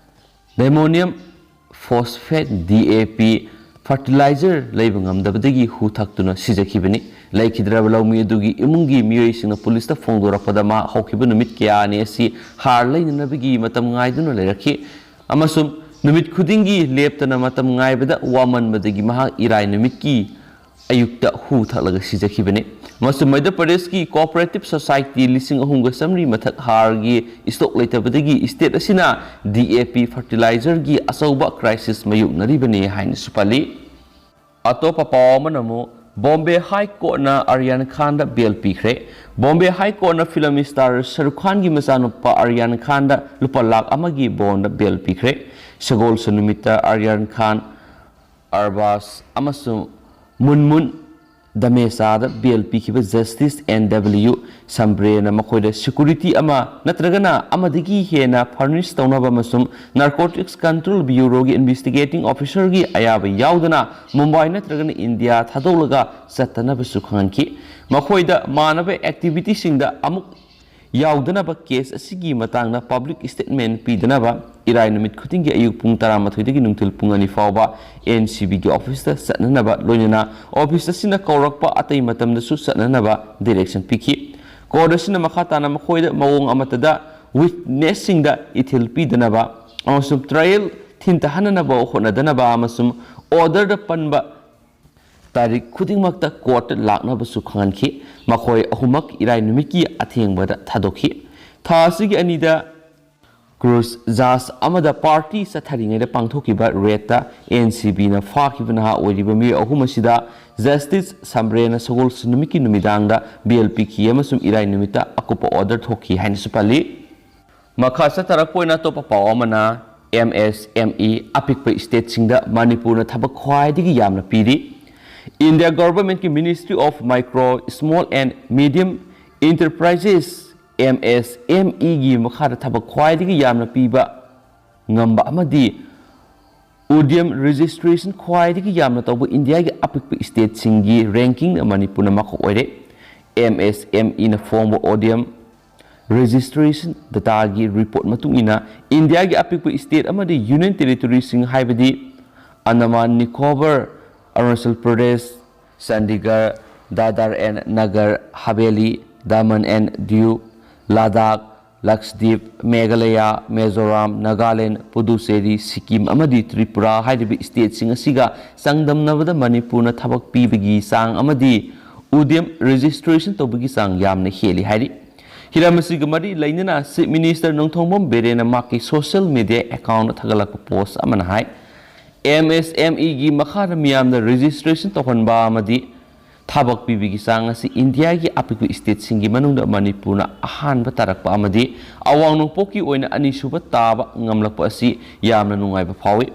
Ammonium Phosphate, D A P, fertilizer ꯂꯩꯕ ꯉꯝꯗꯕꯗꯒꯤ ꯍꯨ ꯊꯛꯇꯨꯅ ꯁꯤꯖꯈꯤꯕꯅꯤ꯫ ꯂꯩꯈꯤꯗ꯭ꯔꯕ ꯂꯧꯃꯤ ꯑꯗꯨꯒꯤ ꯏꯃꯨꯡꯒꯤ ꯃꯤꯑꯣꯏꯁꯤꯡꯅ ꯄꯨꯂꯤꯁꯇ ꯐꯣꯡꯗꯣꯔꯛꯄꯗ ꯃꯍꯥꯛ ꯍꯧꯈꯤꯕ ꯅꯨꯃꯤꯠ ꯀꯌꯥꯅꯤ ꯑꯁꯤ ꯍꯥꯔ ꯂꯩꯅꯅꯕꯒꯤ ꯃꯇꯝ ꯉꯥꯏꯗꯨꯅ ꯂꯩꯔꯛꯈꯤ ꯑꯃꯁꯨꯡ ꯅꯨꯃꯤꯠ ꯈꯨꯗꯤꯡꯒꯤ ꯂꯦꯞꯇꯅ ꯃꯇꯝ ꯉꯥꯏꯕꯗ ꯋꯥꯃꯟꯕꯗꯒꯤ ꯃꯍꯥꯛ ꯏꯔꯥꯏ ꯅꯨꯃꯤꯠꯀꯤ ꯑꯌꯨꯛꯇ ꯍꯨ ꯊꯛꯂꯒ ꯁꯤꯖꯈꯤꯕꯅꯤ꯫ ꯑꯃꯁꯨꯡ ꯃꯙ꯭ꯌ ꯄ꯭ꯔꯗꯦꯁꯀꯤ cooperative society ꯂꯤꯁꯤꯡ ꯑꯍꯨꯝꯒ ꯆꯥꯃꯔꯤ ꯃꯊꯛ ꯍꯥꯔꯒꯤ stock ꯂꯩꯇꯕꯗꯒꯤ state ꯑꯁꯤꯅ D A P fertilizer ꯒꯤ ꯑꯆꯧꯕ crisis ꯃꯥꯌꯣꯛꯅꯔꯤꯕꯅꯤ ꯍꯥꯏꯅꯁꯨ ꯄꯜꯂꯤ꯫ ꯑꯇꯣꯞꯄ ꯄꯥꯎ ꯑꯃꯅ ꯑꯃꯨꯛ Bombay High Court ꯅ ꯑꯔꯌꯥꯟ ꯈꯥꯟꯗ bail ꯄꯤꯈ꯭ꯔꯦ꯫ Bombay High Court ꯅ film star ꯁꯔꯨꯈ ꯈꯥꯟꯒꯤ ꯃꯆꯥꯅꯨꯄꯥ ꯑꯔꯌꯥꯟ ꯈꯥꯟꯗ ꯂꯨꯄꯥ ꯂꯥꯈ ꯑꯃꯒꯤ bond bail ꯄꯤꯈ꯭ꯔꯦ꯫ ꯁꯒꯣꯜꯁꯦꯟ ꯅꯨꯃꯤꯠꯇ ꯑꯔꯌꯥꯟ ꯈꯥꯟ, ꯑꯔꯕꯥꯖ ꯑꯃꯁꯨꯡ ꯃꯨꯟꯃꯨꯟ ꯗꯃꯦꯁꯥꯗ ꯕꯦꯜ ꯄꯤꯈꯤꯕ ꯖꯁꯇꯤꯁ ꯑꯦꯟ ꯗꯕ꯭ꯂꯤꯌꯨ ꯁꯝꯕ꯭ꯔꯦꯅ ꯃꯈꯣꯏꯗ ꯁꯦꯀ꯭ꯌꯨꯔꯤꯇꯤ ꯑꯃ ꯅꯠꯇ꯭ꯔꯒꯅ ꯑꯃꯗꯒꯤ ꯍꯦꯟꯅ ꯐꯔꯅꯤꯁ ꯇꯧꯅꯕ ꯑꯃꯁꯨꯡ ꯅꯥꯔꯀꯣꯇꯤꯛꯁ ꯀꯟꯇ꯭ꯔꯣꯜ ꯕ꯭ꯌꯨꯔꯣꯒꯤ ꯏꯟꯚꯦꯁꯇꯤꯒꯦꯇꯤꯡ ꯑꯣꯐꯤꯁꯔꯒꯤ ꯑꯌꯥꯕ ꯌꯥꯎꯗꯅ ꯃꯨꯝꯕꯥꯏ ꯅꯠꯇ꯭ꯔꯒꯅ ꯏꯟꯗꯤꯌꯥ ꯊꯥꯗꯣꯛꯂꯒ ꯆꯠꯇꯅꯕꯁꯨ ꯈꯪꯍꯟꯈꯤ꯫ ꯃꯈꯣꯏꯗ ꯃꯥꯟꯅꯕ ꯑꯦꯛꯇꯤꯚꯤꯇꯤꯁꯤꯡꯗ ꯑꯃꯨꯛ ꯌꯥꯎꯗꯅꯕ ꯀꯦꯁ ꯑꯁꯤꯒꯤ ꯃꯇꯥꯡꯗ ꯄꯕ꯭ꯂꯤꯛ ꯁ꯭ꯇꯦꯠꯃꯦꯟ ꯄꯤꯗꯅꯕ ꯏꯔꯥꯏ ꯅꯨꯃꯤꯠ ꯈꯨꯗꯤꯡꯒꯤ ꯑꯌꯨꯛ ꯄꯨꯡ ꯇꯔꯥꯃꯥꯊꯣꯏꯗꯒꯤ ꯅꯨꯡꯊꯤꯜ ꯄꯨꯡ ꯑꯅꯤ ꯐꯥꯎꯕ ꯑꯦꯟ ꯁꯤ ꯕꯤꯒꯤ ꯑꯣꯐꯤꯁꯇ ꯆꯠꯅꯅꯕ, ꯂꯣꯏꯅꯅ ꯑꯣꯐꯤꯁ ꯑꯁꯤꯅ ꯀꯧꯔꯛꯄ ꯑꯇꯩ ꯃꯇꯝꯗꯁꯨ ꯆꯠꯅꯅꯕ ꯗꯤꯔꯦꯛꯁꯟ ꯄꯤꯈꯤ꯫ ꯀꯣꯔꯠ ꯑꯁꯤꯅ ꯃꯈꯥ ꯇꯥꯅ ꯃꯈꯣꯏꯗ ꯃꯑꯣꯡ ꯑꯃꯠꯇꯗ ꯋꯤꯠꯅꯦꯁꯁꯤꯡꯗ ꯏꯊꯤꯜ ꯄꯤꯗꯅꯕ ꯑꯃꯁꯨꯡ ꯇ꯭ꯔꯥꯌꯦꯜ ꯊꯤꯟꯊꯍꯟꯅꯅꯕ ꯍꯣꯠꯅꯗꯅꯕ ꯑꯃꯁꯨꯡ ꯑꯣꯔꯗꯔꯗ ꯄꯟꯕ ꯇꯥꯔꯤꯛ ꯈꯨꯗꯤꯡꯃꯛꯇ ꯀꯣꯔꯠꯇ ꯂꯥꯛꯅꯕꯁꯨ ꯈꯪꯍꯟꯈꯤ꯫ ꯃꯈꯣꯏ ꯑꯍꯨꯝꯃꯛ ꯏꯔꯥꯏ ꯅꯨꯃꯤꯠꯀꯤ ꯑꯊꯦꯡꯕꯗ ꯊꯥꯗꯣꯛꯈꯤ꯫ ꯊꯥ ꯑꯁꯤꯒꯤ ꯑꯅꯤꯗ ꯀ꯭ꯔꯨꯖ ꯖꯍꯥꯖ ꯑꯃꯗ ꯄꯥꯔꯇꯤ ꯆꯠꯊꯔꯤꯉꯩꯗ ꯄꯥꯡꯊꯣꯛꯈꯤꯕ ꯔꯦꯗꯇ ꯑꯦꯟ ꯁꯤ ꯕꯤꯅ ꯐꯥꯈꯤꯕ ꯅꯍꯥ ꯑꯣꯏꯔꯤꯕ ꯃꯤꯑꯣꯏ ꯑꯍꯨꯝ ꯑꯁꯤꯗ ꯖꯁꯇꯤꯁ ꯁꯝꯕ꯭ꯔꯦꯅ ꯁꯒꯣꯜꯁꯦꯟ ꯅꯨꯃꯤꯠꯀꯤ ꯅꯨꯃꯤꯗꯥꯡꯗ ꯕꯦꯜ ꯄꯤꯈꯤ ꯑꯃꯁꯨꯡ ꯏꯔꯥꯏ ꯅꯨꯃꯤꯠꯇ ꯑꯀꯨꯞꯄ ꯑꯣꯔꯗꯔ ꯊꯣꯛꯈꯤ ꯍꯥꯏꯅꯁꯨ ꯄꯜꯂꯤ꯫ ꯃꯈꯥ ꯆꯠꯊꯔꯛꯄ ꯑꯣꯏꯅ ꯑꯇꯣꯞꯄ ꯄꯥꯎ ꯑꯃꯅ, ꯑꯦꯝ ꯑꯦꯁ ꯑꯦꯝ ꯏ ꯑꯄꯤꯛꯄ ꯁ꯭ꯇꯦꯠꯁꯤꯡꯗ ꯃꯅꯤꯄꯨꯔꯅ ꯊꯕꯛ ꯈ꯭ꯋꯥꯏꯗꯒꯤ ꯌꯥꯝꯅ ꯄꯤꯔꯤ꯫ ꯏꯟꯗꯤꯌꯥ ꯒꯚꯔꯟꯃꯦꯟꯠꯀꯤ Ministry of Micro, Small and Medium Enterprises, M S M ꯏꯒꯤ ꯃꯈꯥꯗ ꯊꯕꯛ ꯈ꯭ꯋꯥꯏꯗꯒꯤ ꯌꯥꯝꯅ ꯄꯤꯕ ꯉꯝꯕ ꯑꯃꯗꯤ ꯎꯗ꯭ꯌꯝ ꯔꯦꯖꯤꯁꯇ꯭ꯔꯦꯁꯟ ꯈ꯭ꯋꯥꯏꯗꯒꯤ ꯌꯥꯝꯅ ꯇꯧꯕ ꯏꯟꯗꯤꯌꯥꯒꯤ ꯑꯄꯤꯛꯄ ꯁ꯭ꯇꯦꯠꯁꯤꯡꯒꯤ ꯔꯦꯡꯀꯤꯡꯗ ꯃꯅꯤꯄꯨꯔꯅ ꯃꯀꯣꯛ ꯑꯣꯏꯔꯦ꯫ ꯑꯦꯝ ꯑꯦꯁ ꯑꯦꯝ ꯏꯅ ꯐꯣꯡꯕ ꯎꯗ꯭ꯌꯝ ꯔꯦꯖꯤꯁꯇ꯭ꯔꯦꯁꯟ ꯗꯇꯥꯒꯤ ꯔꯤꯄꯣꯔꯠ ꯃꯇꯨꯡ ꯏꯟꯅ, ꯏꯟꯗꯤꯌꯥꯒꯤ ꯑꯄꯤꯛꯄ ꯁ꯭ꯇꯦꯠ ꯑꯃꯗꯤ ꯌꯨꯅꯤꯌꯟ ꯇꯦꯔꯤꯇꯣꯔꯤꯁꯤꯡ ꯍꯥꯏꯕꯗꯤ ꯑꯟꯗꯃꯥꯟ ꯅꯤꯀꯣꯕꯔ, ꯑꯔꯨꯅꯥꯆꯜ ꯄ꯭ꯔꯗꯦꯁ, ꯆꯟꯗꯤꯒꯔ, ꯗꯥꯗꯔ ꯑꯦꯟ ꯅꯒꯔ ꯍꯕꯦꯂꯤ, ꯗꯃꯟ ꯑꯦꯟ ꯗꯤꯌꯨ, ꯂꯗꯥꯈ, ꯂꯛꯁꯗꯤꯞ, ꯃꯦꯘꯥꯂꯌꯥ, ꯃꯤꯖꯣꯔꯥꯝ, ꯅꯥꯒꯥꯂꯦꯟ, ꯄꯨꯗꯨꯆꯦꯔꯤ, ꯁꯤꯛꯀꯤꯝ ꯑꯃꯗꯤ ꯇ꯭ꯔꯤꯄꯨꯔꯥ ꯍꯥꯏꯔꯤꯕ ꯁ꯭ꯇꯦꯠꯁꯤꯡ ꯑꯁꯤꯒ ꯆꯥꯡꯗꯝꯅꯕꯗ ꯃꯅꯤꯄꯨꯔꯅ ꯊꯕꯛ ꯄꯤꯕꯒꯤ ꯆꯥꯡ ꯑꯃꯗꯤ ꯎꯗ꯭ꯌꯝ ꯔꯦꯖꯤꯁꯇ꯭ꯔꯦꯁꯟ ꯇꯧꯕꯒꯤ ꯆꯥꯡ ꯌꯥꯝꯅ ꯍꯦꯜꯂꯤ ꯍꯥꯏꯔꯤ꯫ ꯍꯤꯔꯝ ꯑꯁꯤꯒ ꯃꯔꯤ ꯂꯩꯅꯅ ꯆꯤꯐ ꯃꯤꯅꯤꯁꯇꯔ ꯅꯣꯡꯊꯣꯝꯕꯝ ꯕꯤꯔꯦꯟꯅ ꯃꯍꯥꯛꯀꯤ ꯁꯣꯁꯤꯌꯦꯜ ꯃꯤꯗꯤꯌꯥ ꯑꯦꯀꯥꯎꯟꯠꯇ ꯊꯥꯒꯠꯂꯛꯄ ꯄꯣꯁꯠ ꯑꯃꯅ ꯍꯥꯏ, ꯑꯦꯝ ꯑꯦꯁ ꯑꯦꯝ ꯏꯒꯤ ꯃꯈꯥꯗ ꯃꯤꯌꯥꯝꯅ ꯔꯦꯖꯤꯁꯇ꯭ꯔꯦꯁꯟ ꯇꯧꯍꯟꯕ ꯑꯃꯗꯤ ꯊꯕꯛ ꯄꯤꯕꯒꯤ ꯆꯥꯡ ꯑꯁꯤ ꯏꯟꯗꯤꯌꯥꯒꯤ ꯑꯄꯤꯛꯄ ꯁ꯭ꯇꯦꯠꯁꯤꯡꯒꯤ ꯃꯅꯨꯡꯗ ꯃꯅꯤꯄꯨꯔꯅ ꯑꯍꯥꯟꯕ ꯇꯥꯔꯛꯄ ꯑꯃꯗꯤ ꯑꯋꯥꯡ ꯅꯣꯡꯄꯣꯛꯀꯤ ꯑꯣꯏꯅ ꯑꯅꯤꯁꯨꯕ ꯇꯥꯕ ꯉꯝꯂꯛꯄ ꯑꯁꯤ ꯌꯥꯝꯅ ꯅꯨꯡꯉꯥꯏꯕ ꯐꯥꯎꯏ꯫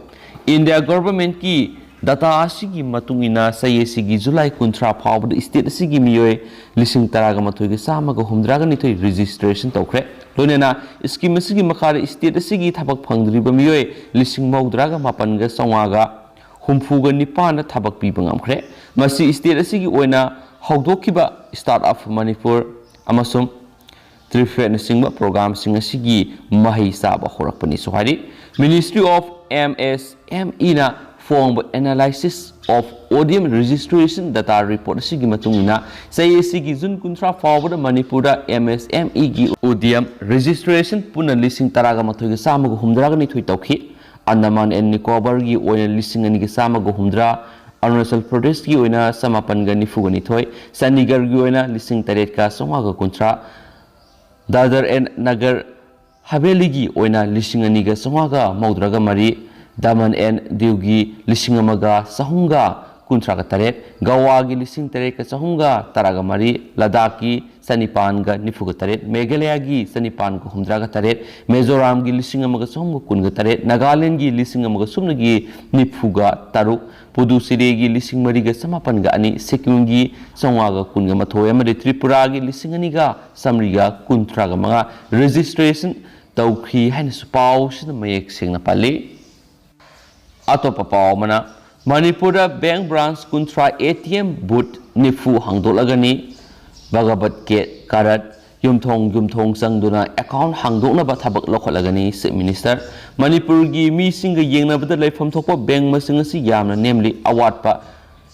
ꯏꯟꯗꯤꯌꯥ ꯒꯚꯔꯟꯃꯦꯟꯠꯀꯤ Data ꯑꯁꯤꯒꯤ ꯃꯇꯨꯡ ꯏꯟꯅ ꯆꯍꯤ ꯑꯁꯤꯒꯤ ꯖꯨꯂꯥꯏ ꯀꯨꯟꯊ꯭ꯔꯥ ꯐꯥꯎꯕꯗ state ꯑꯁꯤꯒꯤ ꯃꯤꯑꯣꯏ ꯂꯤꯁꯤꯡ ꯇꯔꯥꯒ ꯃꯥꯊꯣꯏꯒ ꯆꯥꯝꯃꯒ ꯍꯨꯝꯗ꯭ꯔꯥꯒ ꯅꯤꯊꯣꯏ registration ꯇꯧꯈ꯭ꯔꯦ꯫ ꯂꯣꯏꯅꯅ scheme ꯑꯁꯤꯒꯤ ꯃꯈꯥꯗ state ꯑꯁꯤꯒꯤ ꯊꯕꯛ ꯐꯪꯗ꯭ꯔꯤꯕ ꯃꯤꯑꯣꯏ ꯂꯤꯁꯤꯡ ꯃꯧꯗ꯭ꯔꯥꯒ ꯃꯥꯄꯟꯒ ꯆꯥꯝꯃꯉꯥꯒ ꯍꯨꯝꯐꯨꯒ ꯅꯤꯄꯥꯟꯗ ꯊꯕꯛ ꯄꯤꯕ ꯉꯝꯈ꯭ꯔꯦ꯫ ꯃꯁꯤ state ꯑꯁꯤꯒꯤ ꯑꯣꯏꯅ ꯍꯧꯗꯣꯛꯈꯤꯕ Start Up Manipur ꯑꯃꯁꯨꯡ TRIFED ꯅꯆꯤꯡꯕ programꯁꯤꯡ ꯑꯁꯤꯒꯤ ꯃꯍꯩ ꯆꯥꯕ ꯍꯧꯔꯛꯄꯅꯤꯁꯨ ꯍꯥꯏꯔꯤ꯫ Ministry of MSMEꯅ ꯐꯣꯡꯕ Analysis of Udyam Registration Data Report ꯑꯁꯤꯒꯤ ꯃꯇꯨꯡ ꯏꯟꯅ, ꯆꯍꯤ ꯑꯁꯤꯒꯤ ꯖꯨꯟ ꯀꯨꯟꯊ꯭ꯔꯥ ꯐꯥꯎꯕꯗ ꯃꯅꯤꯄꯨꯔꯗ MSMEꯒꯤ Udyam registration ꯄꯨꯟꯅ ꯂꯤꯁꯤꯡ ꯇꯔꯥꯒ ꯃꯥꯊꯣꯏꯒ ꯆꯥꯝꯃꯒ ꯍꯨꯝꯗ꯭ꯔꯥꯒ ꯅꯤꯊꯣꯏ ꯇꯧꯈꯤ꯫ ꯑꯟꯗꯃꯥꯟ and ꯅꯤꯀꯣꯕꯔꯒꯤ ꯑꯣꯏꯅ ꯂꯤꯁꯤꯡ ꯑꯅꯤꯒ ꯆꯥꯝꯃꯒ ꯍꯨꯝꯗ꯭ꯔꯥ, ꯑꯔꯨꯅꯥꯆꯜ ꯄ꯭ꯔꯗꯦꯁꯀꯤ ꯑꯣꯏꯅ ꯆꯃꯥꯄꯟꯒ ꯅꯤꯐꯨꯒ ꯅꯤꯊꯣꯏ, ꯆꯥꯟꯗꯤꯒꯔꯒꯤ ꯑꯣꯏꯅ ꯂꯤꯁꯤꯡ ꯇꯔꯦꯠꯀ ꯆꯥꯝꯃꯉꯥꯒ ꯀꯨꯟꯊ꯭ꯔꯥ, ꯗꯥꯗꯔ and ꯅꯒꯔ ꯍꯕꯦꯂꯤꯒꯤ ꯑꯣꯏꯅ ꯂꯤꯁꯤꯡ ꯑꯅꯤꯒ ꯆꯥꯝꯃꯉꯥꯒ ꯃꯧꯗ꯭ꯔꯥꯒ ꯃꯔꯤ, ꯗꯃꯟ and ꯗꯤꯎꯒꯤ ꯂꯤꯁꯤꯡ ꯑꯃꯒ ꯆꯍꯨꯝꯒ ꯀꯨꯟꯊ꯭ꯔꯥꯒ ꯇꯔꯦꯠ, ꯒꯋꯥꯒꯤ ꯂꯤꯁꯤꯡ ꯇꯔꯦꯠꯀ ꯆꯍꯨꯝꯒ ꯇꯔꯥꯒ ꯃꯔꯤ, ꯂꯗꯥꯈꯀꯤ ꯆꯅꯤꯄꯥꯟꯒ ꯅꯤꯐꯨꯒ ꯇꯔꯦꯠ, ꯃꯦꯘꯥꯂꯌꯥꯒꯤ ꯆꯅꯤꯄꯥꯟꯒ ꯍꯨꯝꯗ꯭ꯔꯥꯒ ꯇꯔꯦꯠ, ꯃꯤꯖꯣꯔꯥꯝꯒꯤ ꯂꯤꯁꯤꯡ ꯑꯃꯒ ꯆꯍꯨꯝꯒ ꯀꯨꯟꯒ ꯇꯔꯦꯠ, ꯅꯥꯒꯥꯂꯦꯟꯒꯤ ꯂꯤꯁꯤꯡ ꯑꯃꯒ ꯁꯨꯞꯅꯒꯤ ꯅꯤꯐꯨꯒ ꯇꯔꯨꯛ, ꯄꯨꯗꯨꯆꯦꯔꯤꯒꯤ ꯂꯤꯁꯤꯡ ꯃꯔꯤꯒ ꯆꯃꯥꯄꯟꯒ ꯑꯅꯤ, ꯁꯤꯛꯀꯤꯝꯒꯤ ꯆꯥꯝꯃꯉꯥꯒ ꯀꯨꯟꯒ ꯃꯥꯊꯣꯏ ꯑꯃꯗꯤ ꯇ꯭ꯔꯤꯄꯨꯔꯥꯒꯤ ꯂꯤꯁꯤꯡ ꯑꯅꯤꯒ ꯆꯥꯝꯃꯔꯤꯒ ꯀꯨꯟꯊ꯭ꯔꯥꯒ ꯃꯉꯥ registration ꯇꯧꯈꯤ ꯍꯥꯏꯅꯁꯨ ꯄꯥꯎꯁꯤꯗ ꯃꯌꯦꯛ ꯁꯦꯡꯅ ꯄꯜꯂꯤ꯫ ꯑꯇꯣꯞꯄ ꯄꯥꯎ ꯑꯃꯅ, ꯃꯅꯤꯄꯨꯔꯗ bank branch ꯀꯨꯟꯊ꯭ꯔꯥ, ATM booth ꯅꯤꯐꯨ ꯍꯥꯡꯗꯣꯛꯂꯒꯅꯤ꯫ ꯚꯒꯕꯠ ꯀꯦ ꯀꯥꯔꯠ ꯌꯨꯝꯊꯣꯡ ꯌꯨꯝꯊꯣꯡ ꯆꯪꯗꯨꯅ account ꯍꯥꯡꯗꯣꯛꯅꯕ ꯊꯕꯛ ꯂꯧꯈꯠꯂꯒꯅꯤ꯫ Chief Minister, ꯃꯅꯤꯄꯨꯔꯒꯤ ꯃꯤꯁꯤꯡꯒ ꯌꯦꯡꯅꯕꯗ ꯂꯩꯐꯝ ꯊꯣꯛꯄ bank ꯃꯁꯤꯡ ꯑꯁꯤ ꯌꯥꯝꯅ ꯅꯦꯝꯂꯤ꯫ ꯑꯋꯥꯠꯄ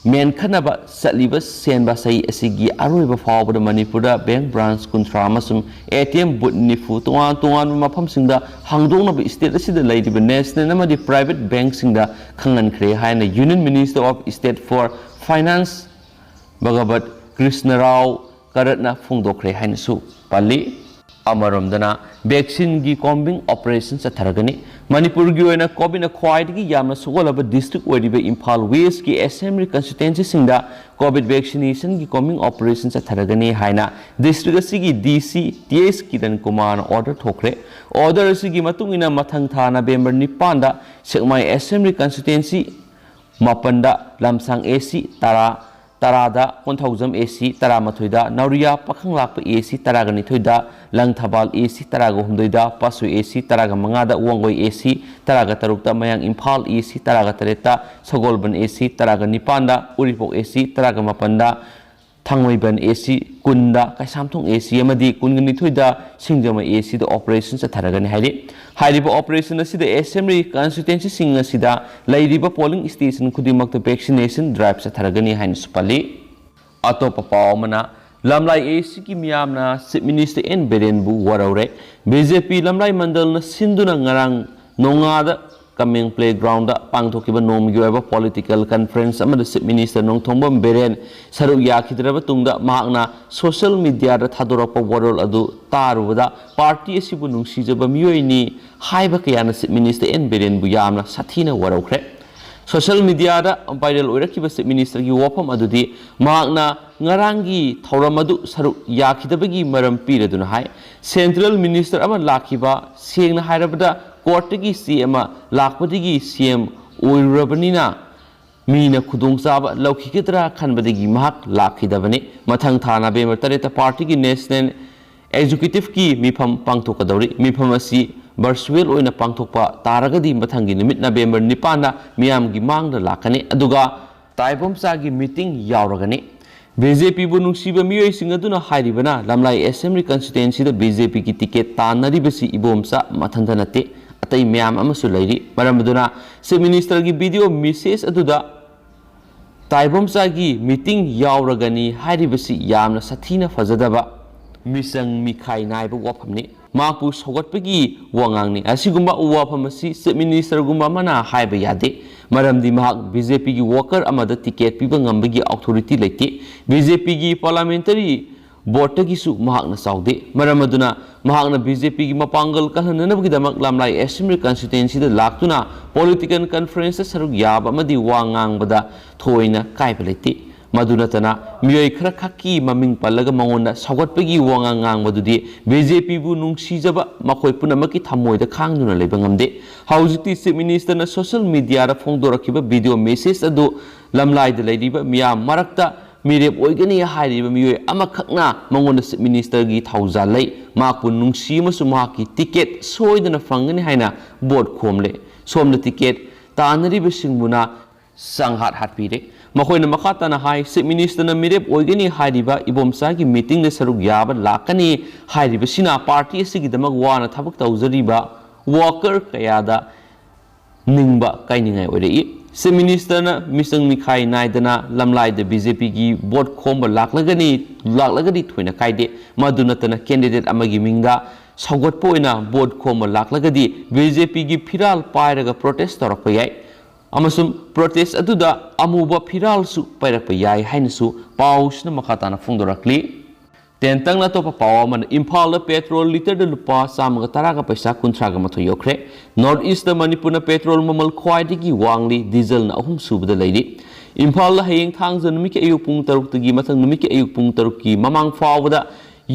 ꯃꯦꯟꯈꯠꯅꯕ ꯆꯠꯂꯤꯕ ꯁꯦꯟꯕ ꯆꯍꯤ ꯑꯁꯤꯒꯤ ꯑꯔꯣꯏꯕ ꯐꯥꯎꯕꯗ ꯃꯅꯤꯄꯨꯔꯗ bank branch ꯀꯨꯟꯊ꯭ꯔꯥ ꯑꯃꯁꯨꯡ ATM booth ꯅꯤꯐꯨ ꯇꯣꯉꯥꯟ ꯇꯣꯉꯥꯟꯕ ꯃꯐꯝꯁꯤꯡꯗ ꯍꯥꯡꯗꯣꯛꯅꯕ state ꯑꯁꯤꯗ ꯂꯩꯔꯤꯕ national ꯑꯃꯗꯤ private bankꯁꯤꯡꯗ ꯈꯪꯍꯟꯈ꯭ꯔꯦ ꯍꯥꯏꯅ Union Minister of State for Finance Bhagavat ꯀ꯭ꯔꯤꯁꯅꯔꯥꯎ ꯀꯔꯠꯅ ꯐꯣꯡꯗꯣꯛꯈ꯭ꯔꯦ ꯍꯥꯏꯅꯁꯨ ꯄꯜꯂꯤ꯫ ꯑꯃꯔꯣꯝꯗꯅ, vaccineꯒꯤ combing operation ꯆꯠꯊꯔꯒꯅꯤ꯫ ꯃꯅꯤꯄꯨꯔꯒꯤ ꯑꯣꯏꯅ COVIDꯅ ꯈ꯭ꯋꯥꯏꯗꯒꯤ ꯌꯥꯝꯅ ꯁꯣꯛꯍꯜꯂꯕ district ꯑꯣꯏꯔꯤꯕ Imphal Westꯀꯤ assembly constituencyꯁꯤꯡꯗ COVID vaccinationꯒꯤ combing operation ꯆꯠꯊꯔꯒꯅꯤ ꯍꯥꯏꯅ district ꯑꯁꯤꯒꯤ DC ꯇꯤ ꯑꯦꯁ ꯀꯤꯔꯟ ꯀꯨꯃꯥꯔꯅ order ꯊꯣꯛꯈ꯭ꯔꯦ꯫ Order ꯑꯁꯤꯒꯤ ꯃꯇꯨꯡ ꯏꯟꯅ ꯃꯊꯪ ꯊꯥ ꯅꯕꯦꯝꯕꯔ ꯅꯤꯄꯥꯟꯗ ꯁꯦꯛꯃꯥꯏ assembly constituency ꯃꯥꯄꯟꯗ ꯂꯝꯁꯥꯡ ꯑꯦ ꯁꯤ ꯇꯔꯥ, ꯇꯔꯥꯗ ꯀꯣꯟꯊꯧꯖꯝ ꯑꯦ ꯁꯤ, ꯇꯔꯥꯃꯥꯊꯣꯏꯗ ꯅꯥꯎꯔꯤꯌꯥ ꯄꯥꯈꯪꯂꯥꯛꯄ ꯑꯦ ꯁꯤ, ꯇꯔꯥꯒ ꯅꯤꯊꯣꯏꯗ ꯂꯪꯊꯕꯥꯜ ꯑꯦ ꯁꯤ, ꯇꯔꯥꯒ ꯍꯨꯝꯗꯣꯏꯗ ꯄꯥꯁꯨ ꯑꯦ ꯁꯤ, ꯇꯔꯥꯒ ꯃꯉꯥꯗ ꯋꯥꯡꯒꯣꯏ ꯑꯦ ꯁꯤ, ꯇꯔꯥꯒ ꯇꯔꯨꯛꯇ ꯃꯌꯥꯡ ꯏꯝꯐꯥꯜ ꯑꯦ ꯁꯤ, ꯇꯔꯥꯒ ꯇꯔꯦꯠꯇ ꯁꯒꯣꯜꯕꯟ ꯑꯦ ꯁꯤ, ꯇꯔꯥꯒ ꯅꯤꯄꯥꯟꯗ ꯎꯔꯤꯄꯣꯛ ꯑꯦ ꯁꯤ, ꯇꯔꯥꯒ ꯃꯥꯄꯟꯗ ꯊꯥꯡꯃꯩꯕꯟ ꯑꯦ ꯁꯤ, ꯀꯨꯟꯗ ꯀꯩꯁꯥꯝꯊꯣꯡ ꯑꯦ ꯁꯤ ꯑꯃꯗꯤ ꯀꯨꯟꯒ ꯅꯤꯊꯣꯏꯗ ꯁꯤꯡꯖꯃꯩ ꯑꯦ ꯁꯤꯗ operation ꯆꯠꯊꯔꯒꯅꯤ ꯍꯥꯏꯔꯤ꯫ ꯍꯥꯏꯔꯤꯕ operation ꯑꯁꯤꯗ assembly constituencyꯁꯤꯡ ꯑꯁꯤꯗ ꯂꯩꯔꯤꯕ polling station ꯈꯨꯗꯤꯡꯃꯛꯇ vaccination drive ꯆꯠꯊꯔꯒꯅꯤ ꯍꯥꯏꯅꯁꯨ ꯄꯜꯂꯤ꯫ ꯑꯇꯣꯞꯄ ꯄꯥꯎ ꯑꯃꯅ, ꯂꯝꯂꯥꯏ ꯑꯦ ꯁꯤꯒꯤ ꯃꯤꯌꯥꯝꯅ Chief Minister ꯑꯦꯟ ꯕꯤꯔꯦꯟꯕꯨ ꯋꯥꯔꯧꯔꯦ꯫ ꯕꯤ ꯖꯦ ꯄꯤ ꯂꯝꯂꯥꯏ ꯃꯟꯗꯜꯅ ꯁꯤꯟꯗꯨꯅ ꯉꯔꯥꯡ ꯅꯣꯡꯉꯥꯗ ꯀꯃꯦꯡ playgroundꯗ ꯄꯥꯡꯊꯣꯛꯈꯤꯕ ꯅꯣꯡꯃꯒꯤ ꯑꯣꯏꯕ political conference ꯑꯃꯗ Chief Minister ꯅꯣꯡꯊꯣꯝꯕꯝ ꯕꯤꯔꯦꯟ ꯁꯔꯨꯛ ꯌꯥꯈꯤꯗ꯭ꯔꯕ ꯇꯨꯡꯗ ꯃꯍꯥꯛꯅ social mediaꯗ ꯊꯥꯗꯣꯔꯛꯄ ꯋꯥꯔꯣꯜ ꯑꯗꯨ ꯇꯥꯔꯨꯕꯗ party ꯑꯁꯤꯕꯨ ꯅꯨꯡꯁꯤꯖꯕ ꯃꯤꯑꯣꯏꯅꯤ ꯍꯥꯏꯕ ꯀꯌꯥꯅ Chief Minister ꯑꯦꯟ ꯕꯤꯔꯦꯟꯕꯨ ꯌꯥꯝꯅ ꯁꯥꯊꯤꯅ ꯋꯥꯔꯧꯈ꯭ꯔꯦ꯫ Social mediaꯗ viral ꯑꯣꯏꯔꯛꯈꯤꯕ Chief Ministerꯒꯤ ꯋꯥꯐꯝ ꯑꯗꯨꯗꯤ ꯃꯍꯥꯛꯅ ꯉꯔꯥꯡꯒꯤ ꯊꯧꯔꯝ ꯑꯗꯨ ꯁꯔꯨꯛ ꯌꯥꯈꯤꯗꯕꯒꯤ ꯃꯔꯝ ꯄꯤꯔꯗꯨꯅ ꯍꯥꯏ꯫ Central Minister ꯑꯃ ꯂꯥꯛꯈꯤꯕ, ꯁꯦꯡꯅ ꯍꯥꯏꯔꯕꯗ courtꯇꯒꯤ stay ꯑꯃ ꯂꯥꯛꯄꯗꯒꯤ C M ꯑꯣꯏꯔꯨꯔꯕꯅꯤꯅ ꯃꯤꯅ ꯈꯨꯗꯣꯡꯆꯥꯕ ꯂꯧꯈꯤꯒꯗ꯭ꯔꯥ ꯈꯟꯕꯗꯒꯤ ꯃꯍꯥꯛ ꯂꯥꯛꯈꯤꯗꯕꯅꯤ꯫ ꯃꯊꯪ ꯊꯥ November ꯇꯔꯦꯠꯇ partyꯒꯤ National Executiveꯀꯤ ꯃꯤꯐꯝ ꯄꯥꯡꯊꯣꯛꯀꯗꯧꯔꯤ꯫ ꯃꯤꯐꯝ ꯑꯁꯤ virtual ꯑꯣꯏꯅ ꯄꯥꯡꯊꯣꯛꯄ ꯇꯥꯔꯒꯗꯤ ꯃꯊꯪꯒꯤ ꯅꯨꯃꯤꯠ November ꯅꯤꯄꯥꯟꯗ ꯃꯤꯌꯥꯝꯒꯤ ꯃꯥꯡꯗ ꯂꯥꯛꯀꯅꯤ꯫ ꯑꯗꯨꯒ ꯇꯥꯏꯕꯣꯝꯆꯥꯒꯤ meeting ꯌꯥꯎꯔꯒꯅꯤ꯫ ꯕꯤ ꯖꯦ ꯄꯤꯕꯨ ꯅꯨꯡꯁꯤꯕ ꯃꯤꯑꯣꯏꯁꯤꯡ ꯑꯗꯨꯅ ꯍꯥꯏꯔꯤꯕꯅ ꯂꯝꯂꯥꯏ assembly constituencyꯗ ꯕꯤ ꯖꯦ ꯄꯤꯒꯤ ticket ꯇꯥꯟꯅꯔꯤꯕꯁꯤ ꯏꯕꯣꯝꯆꯥ ꯃꯊꯟꯇ ꯅꯠꯇꯦ, ꯑꯇꯩ ꯃꯌꯥꯝ ꯑꯃꯁꯨ ꯂꯩꯔꯤ꯫ ꯃꯔꯝ ꯑꯗꯨꯅ Chief Ministerꯒꯤ video message ꯑꯗꯨꯗ ꯇꯥꯏꯕꯣꯝꯆꯥꯒꯤ meeting ꯌꯥꯎꯔꯒꯅꯤ ꯍꯥꯏꯔꯤꯕꯁꯤ ꯌꯥꯝꯅ ꯁꯥꯊꯤꯅ ꯐꯖꯗꯕ, ꯃꯤꯆꯪ ꯃꯤꯈꯥꯏ ꯅꯥꯏꯕ ꯋꯥꯐꯝꯅꯤ꯫ ꯃꯍꯥꯛꯄꯨ ꯁꯧꯒꯠꯄꯒꯤ ꯋꯥꯉꯥꯡꯅꯤ꯫ ꯑꯁꯤꯒꯨꯝꯕ ꯋꯥꯐꯝ ꯑꯁꯤ Chief Ministerꯒꯨꯝꯕ ꯑꯃꯅ ꯍꯥꯏꯕ ꯌꯥꯗꯦ, ꯃꯔꯝꯗꯤ ꯃꯍꯥꯛ ꯕꯤ ꯖꯦ ꯄꯤꯒꯤ worker ꯑꯃꯗ ticket ꯄꯤꯕ ꯉꯝꯕꯒꯤ authority ꯂꯩꯇꯦ꯫ ꯕꯤ ꯖꯦ ꯄꯤꯒꯤ parliamentary boardꯇꯒꯤꯁꯨ ꯃꯍꯥꯛꯅ ꯆꯥꯎꯗꯦ꯫ ꯃꯔꯝ ꯑꯗꯨꯅ ꯃꯍꯥꯛꯅ ꯕꯤ ꯖꯦ ꯄꯤꯒꯤ ꯃꯄꯥꯡꯒꯜ ꯀꯜꯍꯟꯅꯅꯕꯒꯤꯗꯃꯛ ꯂꯝꯂꯥꯏ assembly constituencyꯗ ꯂꯥꯛꯇꯨꯅ political conferenceꯇ ꯁꯔꯨꯛ ꯌꯥꯕ ꯑꯃꯗꯤ ꯋꯥ ꯉꯥꯡꯕꯗ ꯊꯣꯏꯅ ꯀꯥꯏꯕ ꯂꯩꯇꯦ꯫ ꯃꯗꯨ ꯅꯠꯇꯅ ꯃꯤꯑꯣꯏ ꯈꯔ ꯈꯛꯀꯤ ꯃꯃꯤꯡ ꯄꯜꯂꯒ ꯃꯉꯣꯟꯗ ꯁꯧꯒꯠꯄꯒꯤ ꯋꯥꯉꯥꯡ ꯉꯥꯡꯕꯗꯨꯗꯤ ꯕꯤ ꯖꯦ ꯄꯤꯕꯨ ꯅꯨꯡꯁꯤꯖꯕ ꯃꯈꯣꯏ ꯄꯨꯝꯅꯃꯛꯀꯤ ꯊꯃꯣꯏꯗ ꯈꯥꯡꯗꯨꯅ ꯂꯩꯕ ꯉꯝꯗꯦ꯫ ꯍꯧꯖꯤꯛꯇꯤ ꯆꯤꯐ ꯃꯤꯅꯤꯁꯇꯔꯅ ꯁꯣꯁꯤꯌꯦꯜ ꯃꯤꯗꯤꯌꯥꯗ ꯐꯣꯡꯗꯣꯔꯛꯈꯤꯕ ꯚꯤꯗꯤꯑꯣ ꯃꯦꯁꯦꯖ ꯑꯗꯨ ꯂꯝꯂꯥꯏꯗ ꯂꯩꯔꯤꯕ ꯃꯤꯌꯥꯝ ꯃꯔꯛꯇ ꯃꯤꯔꯦꯞ ꯑꯣꯏꯒꯅꯤ ꯍꯥꯏꯔꯤꯕ ꯃꯤꯑꯣꯏ ꯑꯃꯈꯛꯅ ꯃꯉꯣꯟꯗ ꯆꯤꯐ ꯃꯤꯅꯤꯁꯇꯔꯒꯤ ꯊꯧꯖꯥꯜ ꯂꯩ, ꯃꯍꯥꯛꯄꯨ ꯅꯨꯡꯁꯤ ꯑꯃꯁꯨꯡ ꯃꯍꯥꯛꯀꯤ ꯇꯤꯀꯦꯠ ꯁꯣꯏꯗꯅ ꯐꯪꯒꯅꯤ ꯍꯥꯏꯅ ꯚꯣꯠ ꯈꯣꯝꯂꯦ꯫ ꯁꯣꯝꯗ ꯇꯤꯀꯦꯠ ꯇꯥꯟꯅꯔꯤꯕꯁꯤꯡꯕꯨꯅ ꯆꯥꯡꯍꯥꯠ ꯍꯥꯠꯄꯤꯔꯦ꯫ ꯃꯈꯣꯏꯅ ꯃꯈꯥ ꯇꯥꯅ ꯍꯥꯏ, ꯆꯤꯐ ꯃꯤꯅꯤꯁꯇꯔꯅ ꯃꯤꯔꯦꯞ ꯑꯣꯏꯒꯅꯤ ꯍꯥꯏꯔꯤꯕ ꯏꯕꯣꯝꯆꯥꯒꯤ ꯃꯤꯇꯤꯡꯗ ꯁꯔꯨꯛ ꯌꯥꯕ ꯂꯥꯛꯀꯅꯤ ꯍꯥꯏꯔꯤꯕꯁꯤꯅ ꯄꯥꯔꯇꯤ ꯑꯁꯤꯒꯤꯗꯃꯛ ꯋꯥꯅ ꯊꯕꯛ ꯇꯧꯖꯔꯤꯕ ꯋꯥꯀꯔ ꯀꯌꯥꯗ ꯅꯤꯡꯕ ꯀꯥꯏꯅꯤꯡꯉꯥꯏ ꯑꯣꯏꯔꯛꯏ꯫ ꯆꯤꯐ ꯃꯤꯅꯤꯁꯇꯔꯅ ꯃꯤꯆꯪ ꯃꯤꯈꯥꯏ ꯅꯥꯏꯗꯅ ꯂꯝꯂꯥꯏꯗ ꯕꯤ ꯖꯦ ꯄꯤꯒꯤ ꯚꯣꯠ ꯈꯣꯝꯕ ꯂꯥꯛꯂꯒꯅꯤ, ꯂꯥꯛꯂꯒꯗꯤ ꯊꯣꯏꯅ ꯀꯥꯏꯗꯦ꯫ ꯃꯗꯨ ꯅꯠꯇꯅ ꯀꯦꯟꯗꯤꯗꯦꯠ ꯑꯃꯒꯤ ꯃꯤꯡꯗ ꯁꯧꯒꯠꯄ ꯑꯣꯏꯅ ꯚꯣꯠ ꯈꯣꯝꯕ ꯂꯥꯛꯂꯒꯗꯤ ꯕꯤ ꯖꯦ ꯄꯤꯒꯤ ꯐꯤꯔꯥꯜ ꯄꯥꯏꯔꯒ ꯄ꯭ꯔꯣꯇꯦꯁ ꯇꯧꯔꯛꯄ ꯌꯥꯏ꯫ ꯑꯃꯁꯨꯡ ꯄ꯭ꯔꯣꯇꯦꯁ ꯑꯗꯨꯗ ꯑꯃꯨꯕ ꯐꯤꯔꯥꯜꯁꯨ ꯄꯥꯏꯔꯛꯄ ꯌꯥꯏ ꯍꯥꯏꯅꯁꯨ ꯄꯥꯎꯁꯤꯅ ꯃꯈꯥ ꯇꯥꯅ ꯐꯣꯡꯗꯣꯔꯛꯂꯤ꯫ ꯇꯦꯟꯇꯪꯅ ꯑꯇꯣꯞꯄ ꯄꯥꯎ ꯑꯃꯅ, ꯏꯝꯐꯥꯜꯗ ꯄꯦꯇ꯭ꯔꯣꯜ ꯂꯤꯇꯔꯗ ꯂꯨꯄꯥ ꯆꯥꯝꯃꯒ ꯇꯔꯥꯒ ꯄꯩꯁꯥ ꯀꯨꯟꯊ꯭ꯔꯥꯒ ꯃꯥꯊꯣꯏ ꯌꯧꯈ꯭ꯔꯦ꯫ ꯅꯣꯔꯠ ꯏꯁꯇ ꯃꯅꯤꯄꯨꯔꯅ ꯄꯦꯇ꯭ꯔꯣꯜ ꯃꯃꯜ ꯈ꯭ꯋꯥꯏꯗꯒꯤ ꯋꯥꯡꯂꯤ, ꯗꯤꯖꯜꯅ ꯑꯍꯨꯝ ꯁꯨꯕꯗ ꯂꯩꯔꯤ꯫ ꯏꯝꯐꯥꯜꯗ ꯍꯌꯦꯡ ꯊꯥꯡꯖ ꯅꯨꯃꯤꯠꯀꯤ ꯑꯌꯨꯛ ꯄꯨꯡ ꯇꯔꯨꯛꯇꯒꯤ ꯃꯊꯪ ꯅꯨꯃꯤꯠꯀꯤ ꯑꯌꯨꯛ ꯄꯨꯡ ꯇꯔꯨꯛꯀꯤ ꯃꯃꯥꯡ ꯐꯥꯎꯕꯗ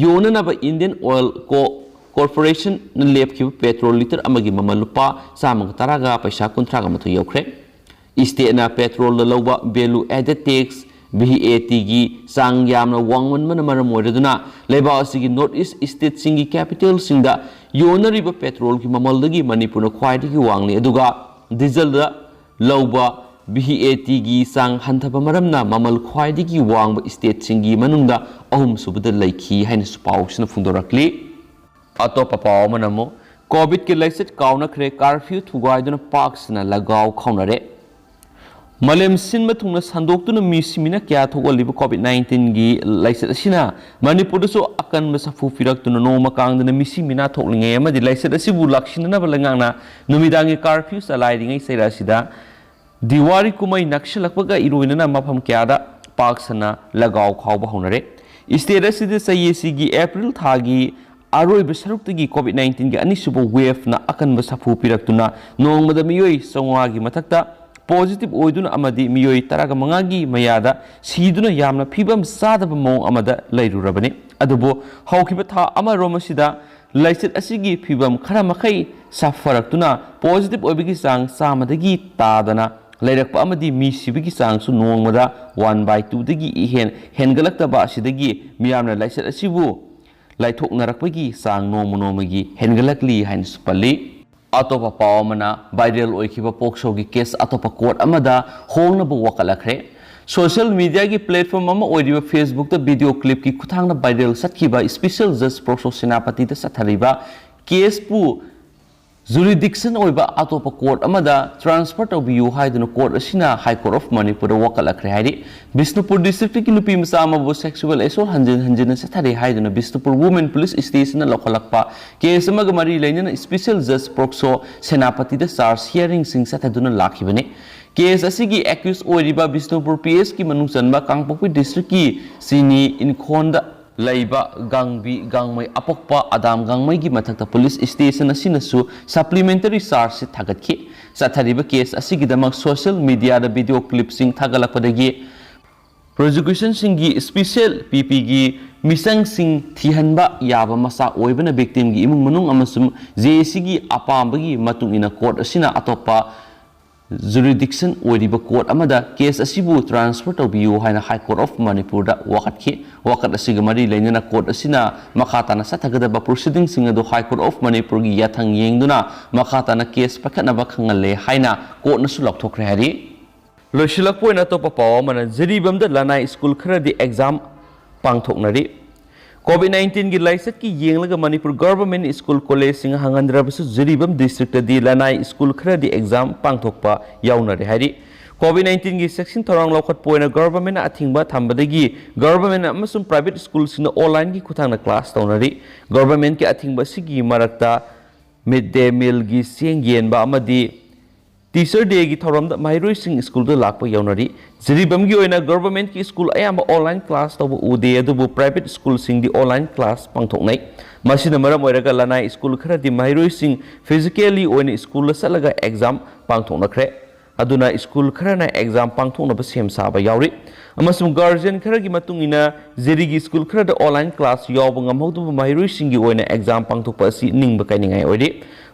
ꯌꯣꯟꯅꯅꯕ ꯏꯟꯗꯤꯌꯟ ꯑꯣꯏꯜ ꯀꯣ-, ꯀꯣꯔꯄꯣꯔꯦꯁꯟꯅ ꯂꯦꯞꯈꯤꯕ ꯄꯦꯇ꯭ꯔꯣꯜ ꯂꯤꯇꯔ ꯑꯃꯒꯤ ꯃꯃꯜ ꯂꯨꯄꯥ ꯆꯥꯝꯃꯒ ꯇꯔꯥꯒ ꯄꯩꯁꯥ ꯀꯨꯟꯊ꯭ꯔꯥꯒ ꯃꯥꯊꯣꯏ ꯌꯧꯈ꯭ꯔꯦ꯫ ꯏꯁꯇꯦꯠꯅ ꯄꯦꯇ꯭ꯔꯣꯜꯗ ꯂꯧꯕ value added tax, V A T ꯒꯤ ꯆꯥꯡ ꯌꯥꯝꯅ ꯋꯥꯡꯃꯟꯕꯅ ꯃꯔꯝ ꯑꯣꯏꯔꯗꯨꯅ ꯂꯩꯕꯥꯛ ꯑꯁꯤꯒꯤ ꯅꯣꯔꯠ ꯏꯁ ꯏꯁꯇꯦꯠꯁꯤꯡꯒꯤ ꯀꯦꯄꯤꯇꯦꯜꯁꯤꯡꯗ ꯌꯣꯟꯅꯔꯤꯕ ꯄꯦꯇ꯭ꯔꯣꯜꯒꯤ ꯃꯃꯜꯗꯒꯤ ꯃꯅꯤꯄꯨꯔꯅ ꯈ꯭ꯋꯥꯏꯗꯒꯤ ꯋꯥꯡꯂꯤ꯫ ꯑꯗꯨꯒ ꯗꯤꯖꯜꯗ ꯂꯧꯕ V A T ꯒꯤ ꯆꯥꯡ ꯍꯟꯊꯕ ꯃꯔꯝꯅ ꯃꯃꯜ ꯈ꯭ꯋꯥꯏꯗꯒꯤ ꯋꯥꯡꯕ ꯏꯁꯇꯦꯠꯁꯤꯡꯒꯤ ꯃꯅꯨꯡꯗ ꯑꯍꯨꯝꯁꯨꯕꯗ ꯂꯩꯈꯤ ꯍꯥꯏꯅꯁꯨ ꯄꯥꯎꯁꯤꯅ ꯐꯣꯡꯗꯣꯔꯛꯂꯤ꯫ ꯑꯇꯣꯞꯄ ꯄꯥꯎ ꯑꯃꯅ ꯑꯃꯨꯛ, ꯀꯣꯚꯤꯗꯀꯤ ꯂꯥꯏꯆꯠ ꯀꯥꯎꯅꯈ꯭ꯔꯦ, ꯀꯥꯔꯐ꯭ꯌꯨ ꯊꯨꯒꯥꯏꯗꯨꯅ ꯄꯥꯛ ꯁꯟꯅ ꯂꯒꯥꯎ ꯈꯥꯎꯅꯔꯦ꯫ ꯃꯥꯂꯦꯝ ꯁꯤꯟꯕ ꯊꯨꯡꯅ ꯁꯟꯗꯣꯛꯇꯨꯅ ꯃꯤꯁꯤ ꯃꯤꯅꯥ ꯀꯌꯥ ꯊꯣꯛꯍꯜꯂꯤꯕ ꯀꯣꯚꯤꯗ ꯅꯥꯏꯟꯇꯤꯟꯒꯤ ꯂꯥꯏꯆꯠ ꯑꯁꯤꯅ ꯃꯅꯤꯄꯨꯔꯗꯁꯨ ꯑꯀꯟꯕ ꯁꯥꯐꯨ ꯄꯤꯔꯛꯇꯨꯅ ꯅꯣꯡꯃ ꯀꯥꯡꯗꯅ ꯃꯤꯁꯤ ꯃꯤꯅꯥ ꯊꯣꯛꯂꯤꯉꯩ ꯑꯃꯗꯤ ꯂꯥꯏꯆꯠ ꯑꯁꯤꯕꯨ ꯂꯥꯛꯁꯤꯟꯅꯅꯕ ꯂꯩꯉꯥꯛꯅ ꯅꯨꯃꯤꯗꯥꯡꯒꯤ ꯀꯥꯔꯐ꯭ꯌꯨ ꯆꯂꯥꯏꯔꯤꯉꯩ ꯆꯩꯔꯛ ꯑꯁꯤꯗ ꯗꯤꯋꯥꯂꯤ ꯀꯨꯝꯍꯩ ꯅꯛꯁꯤꯜꯂꯛꯄꯒ ꯏꯔꯣꯏꯅꯅ ꯃꯐꯝ ꯀꯌꯥꯗ ꯄꯥꯛ ꯁꯟꯅ ꯂꯒꯥꯎ ꯈꯥꯎꯕ ꯍꯧꯅꯔꯦ꯫ ꯏꯁꯇꯦꯠ ꯑꯁꯤꯗ ꯆꯍꯤ ꯑꯁꯤꯒꯤ ꯑꯦꯄ꯭ꯔꯤꯜ ꯊꯥꯒꯤ ꯑꯔꯣꯏꯕ ꯁꯔꯨꯛꯇꯒꯤ ꯀꯣꯚꯤꯗ ꯅꯥꯏꯟꯇꯤꯟꯒꯤ ꯑꯅꯤꯁꯨꯕ ꯋꯦꯚꯅ ꯑꯀꯟꯕ ꯁꯥꯐꯨ ꯄꯤꯔꯛꯇꯨꯅ ꯅꯣꯡꯃꯗ ꯃꯤꯑꯣꯏ ꯆꯥꯝꯃꯉꯥꯒꯤ ꯃꯊꯛꯇ ꯄꯣꯖꯤꯇꯤꯚ ꯑꯣꯏꯗꯨꯅ ꯑꯃꯗꯤ ꯃꯤꯑꯣꯏ ꯇꯔꯥꯒ ꯃꯉꯥꯒꯤ ꯃꯌꯥꯗ ꯁꯤꯗꯨꯅ ꯌꯥꯝꯅ ꯐꯤꯕꯝ ꯆꯥꯗꯕ ꯃꯑꯣꯡ ꯑꯃꯗ ꯂꯩꯔꯨꯔꯕꯅꯤ꯫ ꯑꯗꯨꯕꯨ ꯍꯧꯈꯤꯕ ꯊꯥ ꯑꯃꯔꯣꯝ ꯑꯁꯤꯗ ꯂꯥꯏꯆꯠ ꯑꯁꯤꯒꯤ ꯐꯤꯕꯝ ꯈꯔ ꯃꯈꯩ ꯁꯥꯐꯔꯛꯇꯨꯅ ꯄꯣꯖꯤꯇꯤꯚ ꯑꯣꯏꯕꯒꯤ ꯆꯥꯡ ꯆꯥꯝꯃꯗꯒꯤ ꯇꯥꯗꯅ ꯂꯩꯔꯛꯄ ꯑꯃꯗꯤ ꯃꯤ ꯁꯤꯕꯒꯤ ꯆꯥꯡꯁꯨ ꯅꯣꯡꯃꯗ ꯋꯥꯟ ꯕꯥꯏ ꯇꯨꯗꯒꯤ ꯏꯍꯦꯟ ꯍꯦꯟꯒꯠꯂꯛꯇꯕ ꯑꯁꯤꯗꯒꯤ ꯃꯤꯌꯥꯝꯅ ꯂꯥꯏꯆꯠ ꯑꯁꯤꯕꯨ ꯂꯥꯏꯊꯣꯛꯅꯔꯛꯄꯒꯤ ꯆꯥꯡ ꯅꯣꯡꯃ ꯅꯣꯡꯃꯒꯤ ꯍꯦꯟꯒꯠꯂꯛꯂꯤ ꯍꯥꯏꯅꯁꯨ ꯄꯜꯂꯤ꯫ ꯑꯇꯣꯞꯄ ꯄꯥꯎ ꯑꯃꯅ, ꯚꯥꯏꯔꯦꯜ ꯑꯣꯏꯈꯤꯕ ꯄꯣꯛꯁꯣꯒꯤ ꯀꯦꯁ ꯑꯇꯣꯞꯄ ꯀꯣꯔꯠ ꯑꯃꯗ ꯍꯣꯡꯅꯕ ꯋꯥꯀꯠꯂꯛꯈ꯭ꯔꯦ꯫ ꯁꯣꯁꯤꯌꯦꯜ ꯃꯤꯗꯤꯌꯥꯒꯤ ꯄ꯭ꯂꯦꯠꯐꯣꯔꯝ ꯑꯃ ꯑꯣꯏꯔꯤꯕ ꯐꯦꯁꯕꯨꯛꯇ ꯚꯤꯗꯤꯑꯣ ꯀ꯭ꯂꯤꯞꯀꯤ ꯈꯨꯠꯊꯥꯡꯗ ꯚꯥꯏꯔꯦꯜ ꯆꯠꯈꯤꯕ ꯏꯁꯄꯤꯁꯦꯜ ꯖꯖ ꯄꯣꯛꯁꯣ ꯁꯦꯅꯥꯄꯇꯤꯗ ꯆꯠꯊꯔꯤꯕ ꯀꯦꯁꯄꯨ ꯖꯨꯔꯤꯗꯤꯛꯁꯟ ꯑꯣꯏꯕ ꯑꯇꯣꯞꯄ ꯀꯣꯔꯠ ꯑꯃꯗ ꯇ꯭ꯔꯥꯟꯁꯐꯔ ꯇꯧꯕꯤꯌꯨ ꯍꯥꯏꯗꯨꯅ ꯀꯣꯔꯠ ꯑꯁꯤꯅ ꯍꯥꯏ ꯀꯣꯔꯠ ꯑꯣꯐ ꯃꯅꯤꯄꯨꯔꯗ ꯋꯥꯀꯠꯂꯛꯈ꯭ꯔꯦ ꯍꯥꯏꯔꯤ꯫ ꯕꯤꯁꯅꯨꯄꯨꯔ ꯗꯤꯁꯇ꯭ꯔꯤꯛꯇꯒꯤ ꯅꯨꯄꯤ ꯃꯆꯥ ꯑꯃꯕꯨ ꯁꯦꯛꯁꯨꯋꯦꯜ ꯑꯦꯁꯣꯜ ꯍꯟꯖꯤꯟ ꯍꯟꯖꯤꯟꯅ ꯆꯠꯊꯔꯤ ꯍꯥꯏꯗꯨꯅ ꯕꯤꯁꯅꯨꯄꯨꯔ ꯋꯨꯃꯦꯟ ꯄꯨꯂꯤꯁ ꯁ꯭ꯇꯦꯁꯟꯅ ꯂꯧꯈꯠꯂꯛꯄ ꯀꯦꯁ ꯑꯃꯒ ꯃꯔꯤ ꯂꯩꯅꯅ ꯏꯁꯄꯤꯁꯦꯜ ꯖꯖ ꯄꯣꯛꯁꯣ ꯁꯦꯅꯥꯄꯇꯤꯗ ꯆꯥꯔꯖ ꯍꯤꯌꯥꯔꯤꯡꯁꯤꯡ ꯆꯠꯊꯗꯨꯅ ꯂꯥꯛꯈꯤꯕꯅꯤ꯫ ꯀꯦꯁ ꯑꯁꯤꯒꯤ ꯑꯦꯀ꯭ꯌꯨꯁ ꯑꯣꯏꯔꯤꯕ ꯕꯤꯁꯅꯨꯄꯨꯔ ꯄꯤ ꯑꯦꯁꯀꯤ ꯃꯅꯨꯡ ꯆꯟꯕ ꯀꯥꯡꯄꯣꯛꯄꯤ ꯗꯤꯁꯇ꯭ꯔꯤꯛꯀꯤ ꯆꯤꯅꯤ ꯏꯪꯈꯣꯜꯗ ꯂꯩꯕ ꯒꯥꯡꯕꯤ ꯒꯥꯡꯃꯩ ꯑꯄꯣꯛꯄ ꯑꯗꯥꯝ ꯒꯥꯡꯃꯩꯒꯤ ꯃꯊꯛꯇ ꯄꯨꯂꯤꯁ ꯁ꯭ꯇꯦꯁꯟ ꯑꯁꯤꯅꯁꯨ ꯁꯄ꯭ꯂꯤꯃꯦꯟꯇꯔꯤ ꯆꯥꯔꯖ ꯁꯤꯠ ꯊꯥꯒꯠꯈꯤ꯫ ꯆꯠꯊꯔꯤꯕ ꯀꯦꯁ ꯑꯁꯤꯒꯤꯗꯃꯛ ꯁꯣꯁꯤꯌꯦꯜ ꯃꯤꯗꯤꯌꯥꯗ ꯚꯤꯗꯤꯑꯣ ꯀ꯭ꯂꯤꯞꯁꯤꯡ ꯊꯥꯒꯠꯂꯛꯄꯗꯒꯤ ꯄ꯭ꯔꯣꯁꯤꯀ꯭ꯌꯨꯁꯟꯁꯤꯡꯒꯤ ꯏꯁꯄꯤꯁꯦꯜ ꯄꯤ ꯄꯤꯒꯤ ꯃꯤꯆꯪꯁꯤꯡ ꯊꯤꯍꯟꯕ ꯌꯥꯕ ꯃꯆꯥꯛ ꯑꯣꯏꯕꯅ ꯚꯤꯛꯇꯤꯝꯒꯤ ꯏꯃꯨꯡ ꯃꯅꯨꯡ ꯑꯃꯁꯨꯡ ꯖꯦ ꯑꯦ ꯁꯤꯒꯤ ꯑꯄꯥꯝꯕꯒꯤ ꯃꯇꯨꯡ ꯏꯟꯅ ꯀꯣꯔꯠ ꯑꯁꯤꯅ ꯑꯇꯣꯞꯄ ꯖꯨꯔꯤꯗꯤꯛꯁꯟ ꯑꯣꯏꯔꯤꯕ ꯀꯣꯔꯠ ꯑꯃꯗ ꯀꯦꯁ ꯑꯁꯤꯕꯨ ꯇ꯭ꯔꯥꯟꯁꯐꯔ ꯇꯧꯕꯤꯌꯨ ꯍꯥꯏꯅ ꯍꯥꯏ ꯀꯣꯔꯠ ꯑꯣꯐ ꯃꯅꯤꯄꯨꯔꯗ ꯋꯥꯀꯠꯈꯤ꯫ ꯋꯥꯀꯠ ꯑꯁꯤꯒ ꯃꯔꯤ ꯂꯩꯅꯅ ꯀꯣꯔꯠ ꯑꯁꯤꯅ ꯃꯈꯥ ꯇꯥꯅ ꯆꯠꯊꯒꯗꯕ ꯄ꯭ꯔꯣꯁꯤꯗꯤꯡꯁꯤꯡ ꯑꯗꯨ ꯍꯥꯏ ꯀꯣꯔꯠ ꯑꯣꯐ ꯃꯅꯤꯄꯨꯔꯒꯤ ꯌꯥꯊꯪ ꯌꯦꯡꯗꯨꯅ ꯃꯈꯥ ꯇꯥꯅ ꯀꯦꯁ ꯄꯥꯏꯈꯠꯅꯕ ꯈꯪꯍꯜꯂꯦ ꯍꯥꯏꯅ ꯀꯣꯔꯠꯅꯁꯨ ꯂꯥꯎꯊꯣꯛꯈ꯭ꯔꯦ ꯍꯥꯏꯔꯤ꯫ ꯂꯣꯏꯁꯤꯜꯂꯛꯄ ꯑꯣꯏꯅ ꯑꯇꯣꯞꯄ ꯄꯥꯎ ꯑꯃꯅ, ꯖꯤꯔꯤꯕꯥꯝꯗ ꯂꯅꯥꯏ ꯁ꯭ꯀꯨꯜ ꯈꯔꯗꯤ ꯑꯦꯛꯖꯥꯝ ꯄꯥꯡꯊꯣꯛꯅꯔꯤ꯫ ꯀꯣꯚꯤꯗ ꯅꯥꯏꯟꯇꯤꯟꯒꯤ ꯂꯥꯏꯆꯠꯀꯤ ꯌꯦꯡꯂꯒ ꯃꯅꯤꯄꯨꯔ ꯒꯚꯔꯟꯃꯦꯟꯠ ꯁ꯭ꯀꯨꯜ ꯀꯣꯂꯦꯖꯁꯤꯡ ꯍꯥꯡꯍꯟꯗ꯭ꯔꯕꯁꯨ ꯖꯤꯔꯤꯕꯥꯝ ꯗꯤꯁꯇ꯭ꯔꯤꯛꯇꯗꯤ ꯂꯅꯥꯏ ꯁ꯭ꯀꯨꯜ ꯈꯔꯗꯤ ꯑꯦꯛꯖꯥꯝ ꯄꯥꯡꯊꯣꯛꯄ ꯌꯥꯎꯅꯔꯦ ꯍꯥꯏꯔꯤ꯫ ꯀꯣꯚꯤꯗ ꯅꯥꯏꯟꯇꯤꯟꯒꯤ ꯆꯦꯛꯁꯤꯟ ꯊꯧꯔꯥꯡ ꯂꯧꯈꯠꯄ ꯑꯣꯏꯅ ꯒꯚꯔꯟꯃꯦꯟꯠꯅ ꯑꯊꯤꯡꯕ ꯊꯝꯕꯗꯒꯤ ꯒꯚꯔꯟꯃꯦꯟꯠ ꯑꯃꯁꯨꯡ ꯄ꯭ꯔꯥꯏꯚꯦꯠ ꯁ꯭ꯀꯨꯜꯁꯤꯡꯅ ꯑꯣꯟꯂꯥꯏꯟꯒꯤ ꯈꯨꯠꯊꯥꯡꯗ ꯀ꯭ꯂꯥꯁ ꯇꯧꯅꯔꯤ꯫ ꯒꯚꯔꯟꯃꯦꯟꯠꯀꯤ ꯑꯊꯤꯡꯕ ꯑꯁꯤꯒꯤ ꯃꯔꯛꯇ ꯃꯤꯗ ꯗꯦ ꯃꯤꯜꯒꯤ ꯆꯦꯡ ꯌꯦꯟꯕ ꯑꯃꯗꯤ ꯇꯤꯆꯔ ꯗꯦꯒꯤ ꯊꯧꯔꯝꯗ ꯃꯍꯩꯔꯣꯏꯁꯤꯡ ꯁ꯭ꯀꯨꯜꯗ ꯂꯥꯛꯄ ꯌꯥꯎꯅꯔꯤ꯫ ꯖꯤꯔꯤꯕꯥꯝꯒꯤ ꯑꯣꯏꯅ ꯒꯚꯔꯟꯃꯦꯟꯠꯀꯤ ꯁ꯭ꯀꯨꯜ ꯑꯌꯥꯝꯕ ꯑꯣꯟꯂꯥꯏꯟ ꯀ꯭ꯂꯥꯁ ꯇꯧꯕ ꯎꯗꯦ, ꯑꯗꯨꯕꯨ ꯄ꯭ꯔꯥꯏꯚꯦꯠ ꯁ꯭ꯀꯨꯜꯁꯤꯡꯗꯤ ꯑꯣꯟꯂꯥꯏꯟ ꯀ꯭ꯂꯥꯁ ꯄꯥꯡꯊꯣꯛꯅꯩ꯫ ꯃꯁꯤꯅ ꯃꯔꯝ ꯑꯣꯏꯔꯒ ꯂꯅꯥꯏ ꯁ꯭ꯀꯨꯜ ꯈꯔꯗꯤ ꯃꯍꯩꯔꯣꯏꯁꯤꯡ ꯐꯤꯖꯤꯀꯦꯜꯂꯤ ꯑꯣꯏꯅ ꯁ꯭ꯀꯨꯜꯗ ꯆꯠꯂꯒ ꯑꯦꯛꯖꯥꯝ ꯄꯥꯡꯊꯣꯛꯅꯈ꯭ꯔꯦ꯫ ꯑꯗꯨꯅ ꯁ꯭ꯀꯨꯜ ꯈꯔꯅ ꯑꯦꯛꯖꯥꯝ ꯄꯥꯡꯊꯣꯛꯅꯕ ꯁꯦꯝ ꯁꯥꯕ ꯌꯥꯎꯔꯤ꯫ ꯑꯃꯁꯨꯡ ꯒꯥꯔꯖꯤꯌꯟ ꯈꯔꯒꯤ ꯃꯇꯨꯡ ꯏꯟꯅ ꯖꯤꯔꯤꯒꯤ ꯁ꯭ꯀꯨꯜ ꯈꯔꯗ ꯑꯣꯟꯂꯥꯏꯟ ꯀ꯭ꯂꯥꯁ ꯌꯥꯎꯕ ꯉꯝꯍꯧꯗꯕ ꯃꯍꯩꯔꯣꯏꯁꯤꯡꯒꯤ ꯑꯣꯏꯅ ꯑꯦꯛꯖꯥꯝ ꯄꯥꯡꯊꯣꯛꯄ ꯑꯁꯤ ꯅꯤꯡꯕ ꯀꯥꯏꯅꯤꯡꯉꯥꯏ ꯑꯣꯏꯔꯤ꯫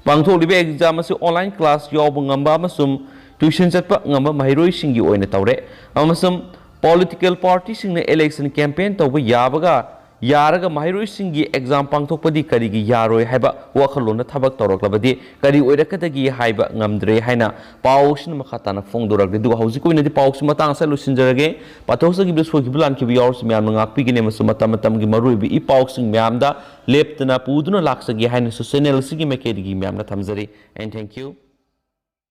ꯄꯥꯡꯊꯣꯛꯂꯤꯕ ꯑꯦꯛꯖꯥꯝ ꯑꯁꯤ ꯑꯣꯟꯂꯥꯏꯟ ꯀ꯭ꯂꯥꯁ ꯌꯥꯎꯕ ꯉꯝꯕ ꯑꯃꯁꯨꯡ ꯇ꯭ꯌꯨꯁꯟ ꯆꯠꯄ ꯉꯝꯕ ꯃꯍꯩꯔꯣꯏꯁꯤꯡꯒꯤ ꯑꯣꯏꯅ ꯇꯧꯔꯦ꯫ ꯑꯃꯁꯨꯡ ꯄꯣꯂꯤꯇꯤꯀꯦꯜ ꯄꯥꯔꯇꯤꯁꯤꯡꯅ ꯏꯂꯦꯛꯁꯟ ꯀꯦꯝꯄꯦꯟ ꯇꯧꯕ ꯌꯥꯕꯒ ꯌꯥꯔꯒ ꯃꯍꯩꯔꯣꯏꯁꯤꯡꯒꯤ ꯑꯦꯛꯖꯥꯝ ꯄꯥꯡꯊꯣꯛꯄꯗꯤ ꯀꯔꯤꯒꯤ ꯌꯥꯔꯣꯏ ꯍꯥꯏꯕ ꯋꯥꯈꯜꯂꯣꯟꯅ ꯊꯕꯛ ꯇꯧꯔꯛꯂꯕꯗꯤ ꯀꯔꯤ ꯑꯣꯏꯔꯛꯀꯗꯒꯦ ꯍꯥꯏꯕ ꯉꯝꯗ꯭ꯔꯦ ꯍꯥꯏꯅ ꯄꯥꯎꯁꯤꯅ ꯃꯈꯥ ꯇꯥꯅ ꯐꯣꯡꯗꯣꯔꯛꯂꯤ꯫ ꯑꯗꯨꯒ ꯍꯧꯖꯤꯛꯀꯤ ꯑꯣꯏꯅꯗꯤ ꯄꯥꯎꯁꯤ ꯃꯇꯥꯡ ꯑꯁꯤꯗ ꯂꯣꯏꯁꯤꯟꯖꯔꯒꯦ꯫ ꯄꯥꯊꯣꯛꯆꯈꯤꯕꯗ ꯁꯣꯏꯈꯤꯕ ꯂꯥꯟꯈꯤꯕ ꯌꯥꯎꯔꯁꯨ ꯃꯌꯥꯝꯅ ꯉꯥꯛꯄꯤꯒꯅꯤ ꯑꯃꯁꯨꯡ ꯃꯇꯝ ꯃꯇꯝꯒꯤ ꯃꯔꯨꯑꯣꯏꯕ ꯏ ꯄꯥꯎꯁꯤꯡ ꯃꯌꯥꯝꯗ ꯂꯦꯞꯇꯅ ꯄꯨꯗꯨꯅ ꯂꯥꯛꯆꯒꯦ ꯍꯥꯏꯅꯁꯨ ꯆꯦꯅꯦꯜ ꯑꯁꯤꯒꯤ ꯃꯥꯏꯀꯩꯗꯒꯤ ꯃꯌꯥꯝꯅ ꯊꯝꯖꯔꯤ꯫ And thank you.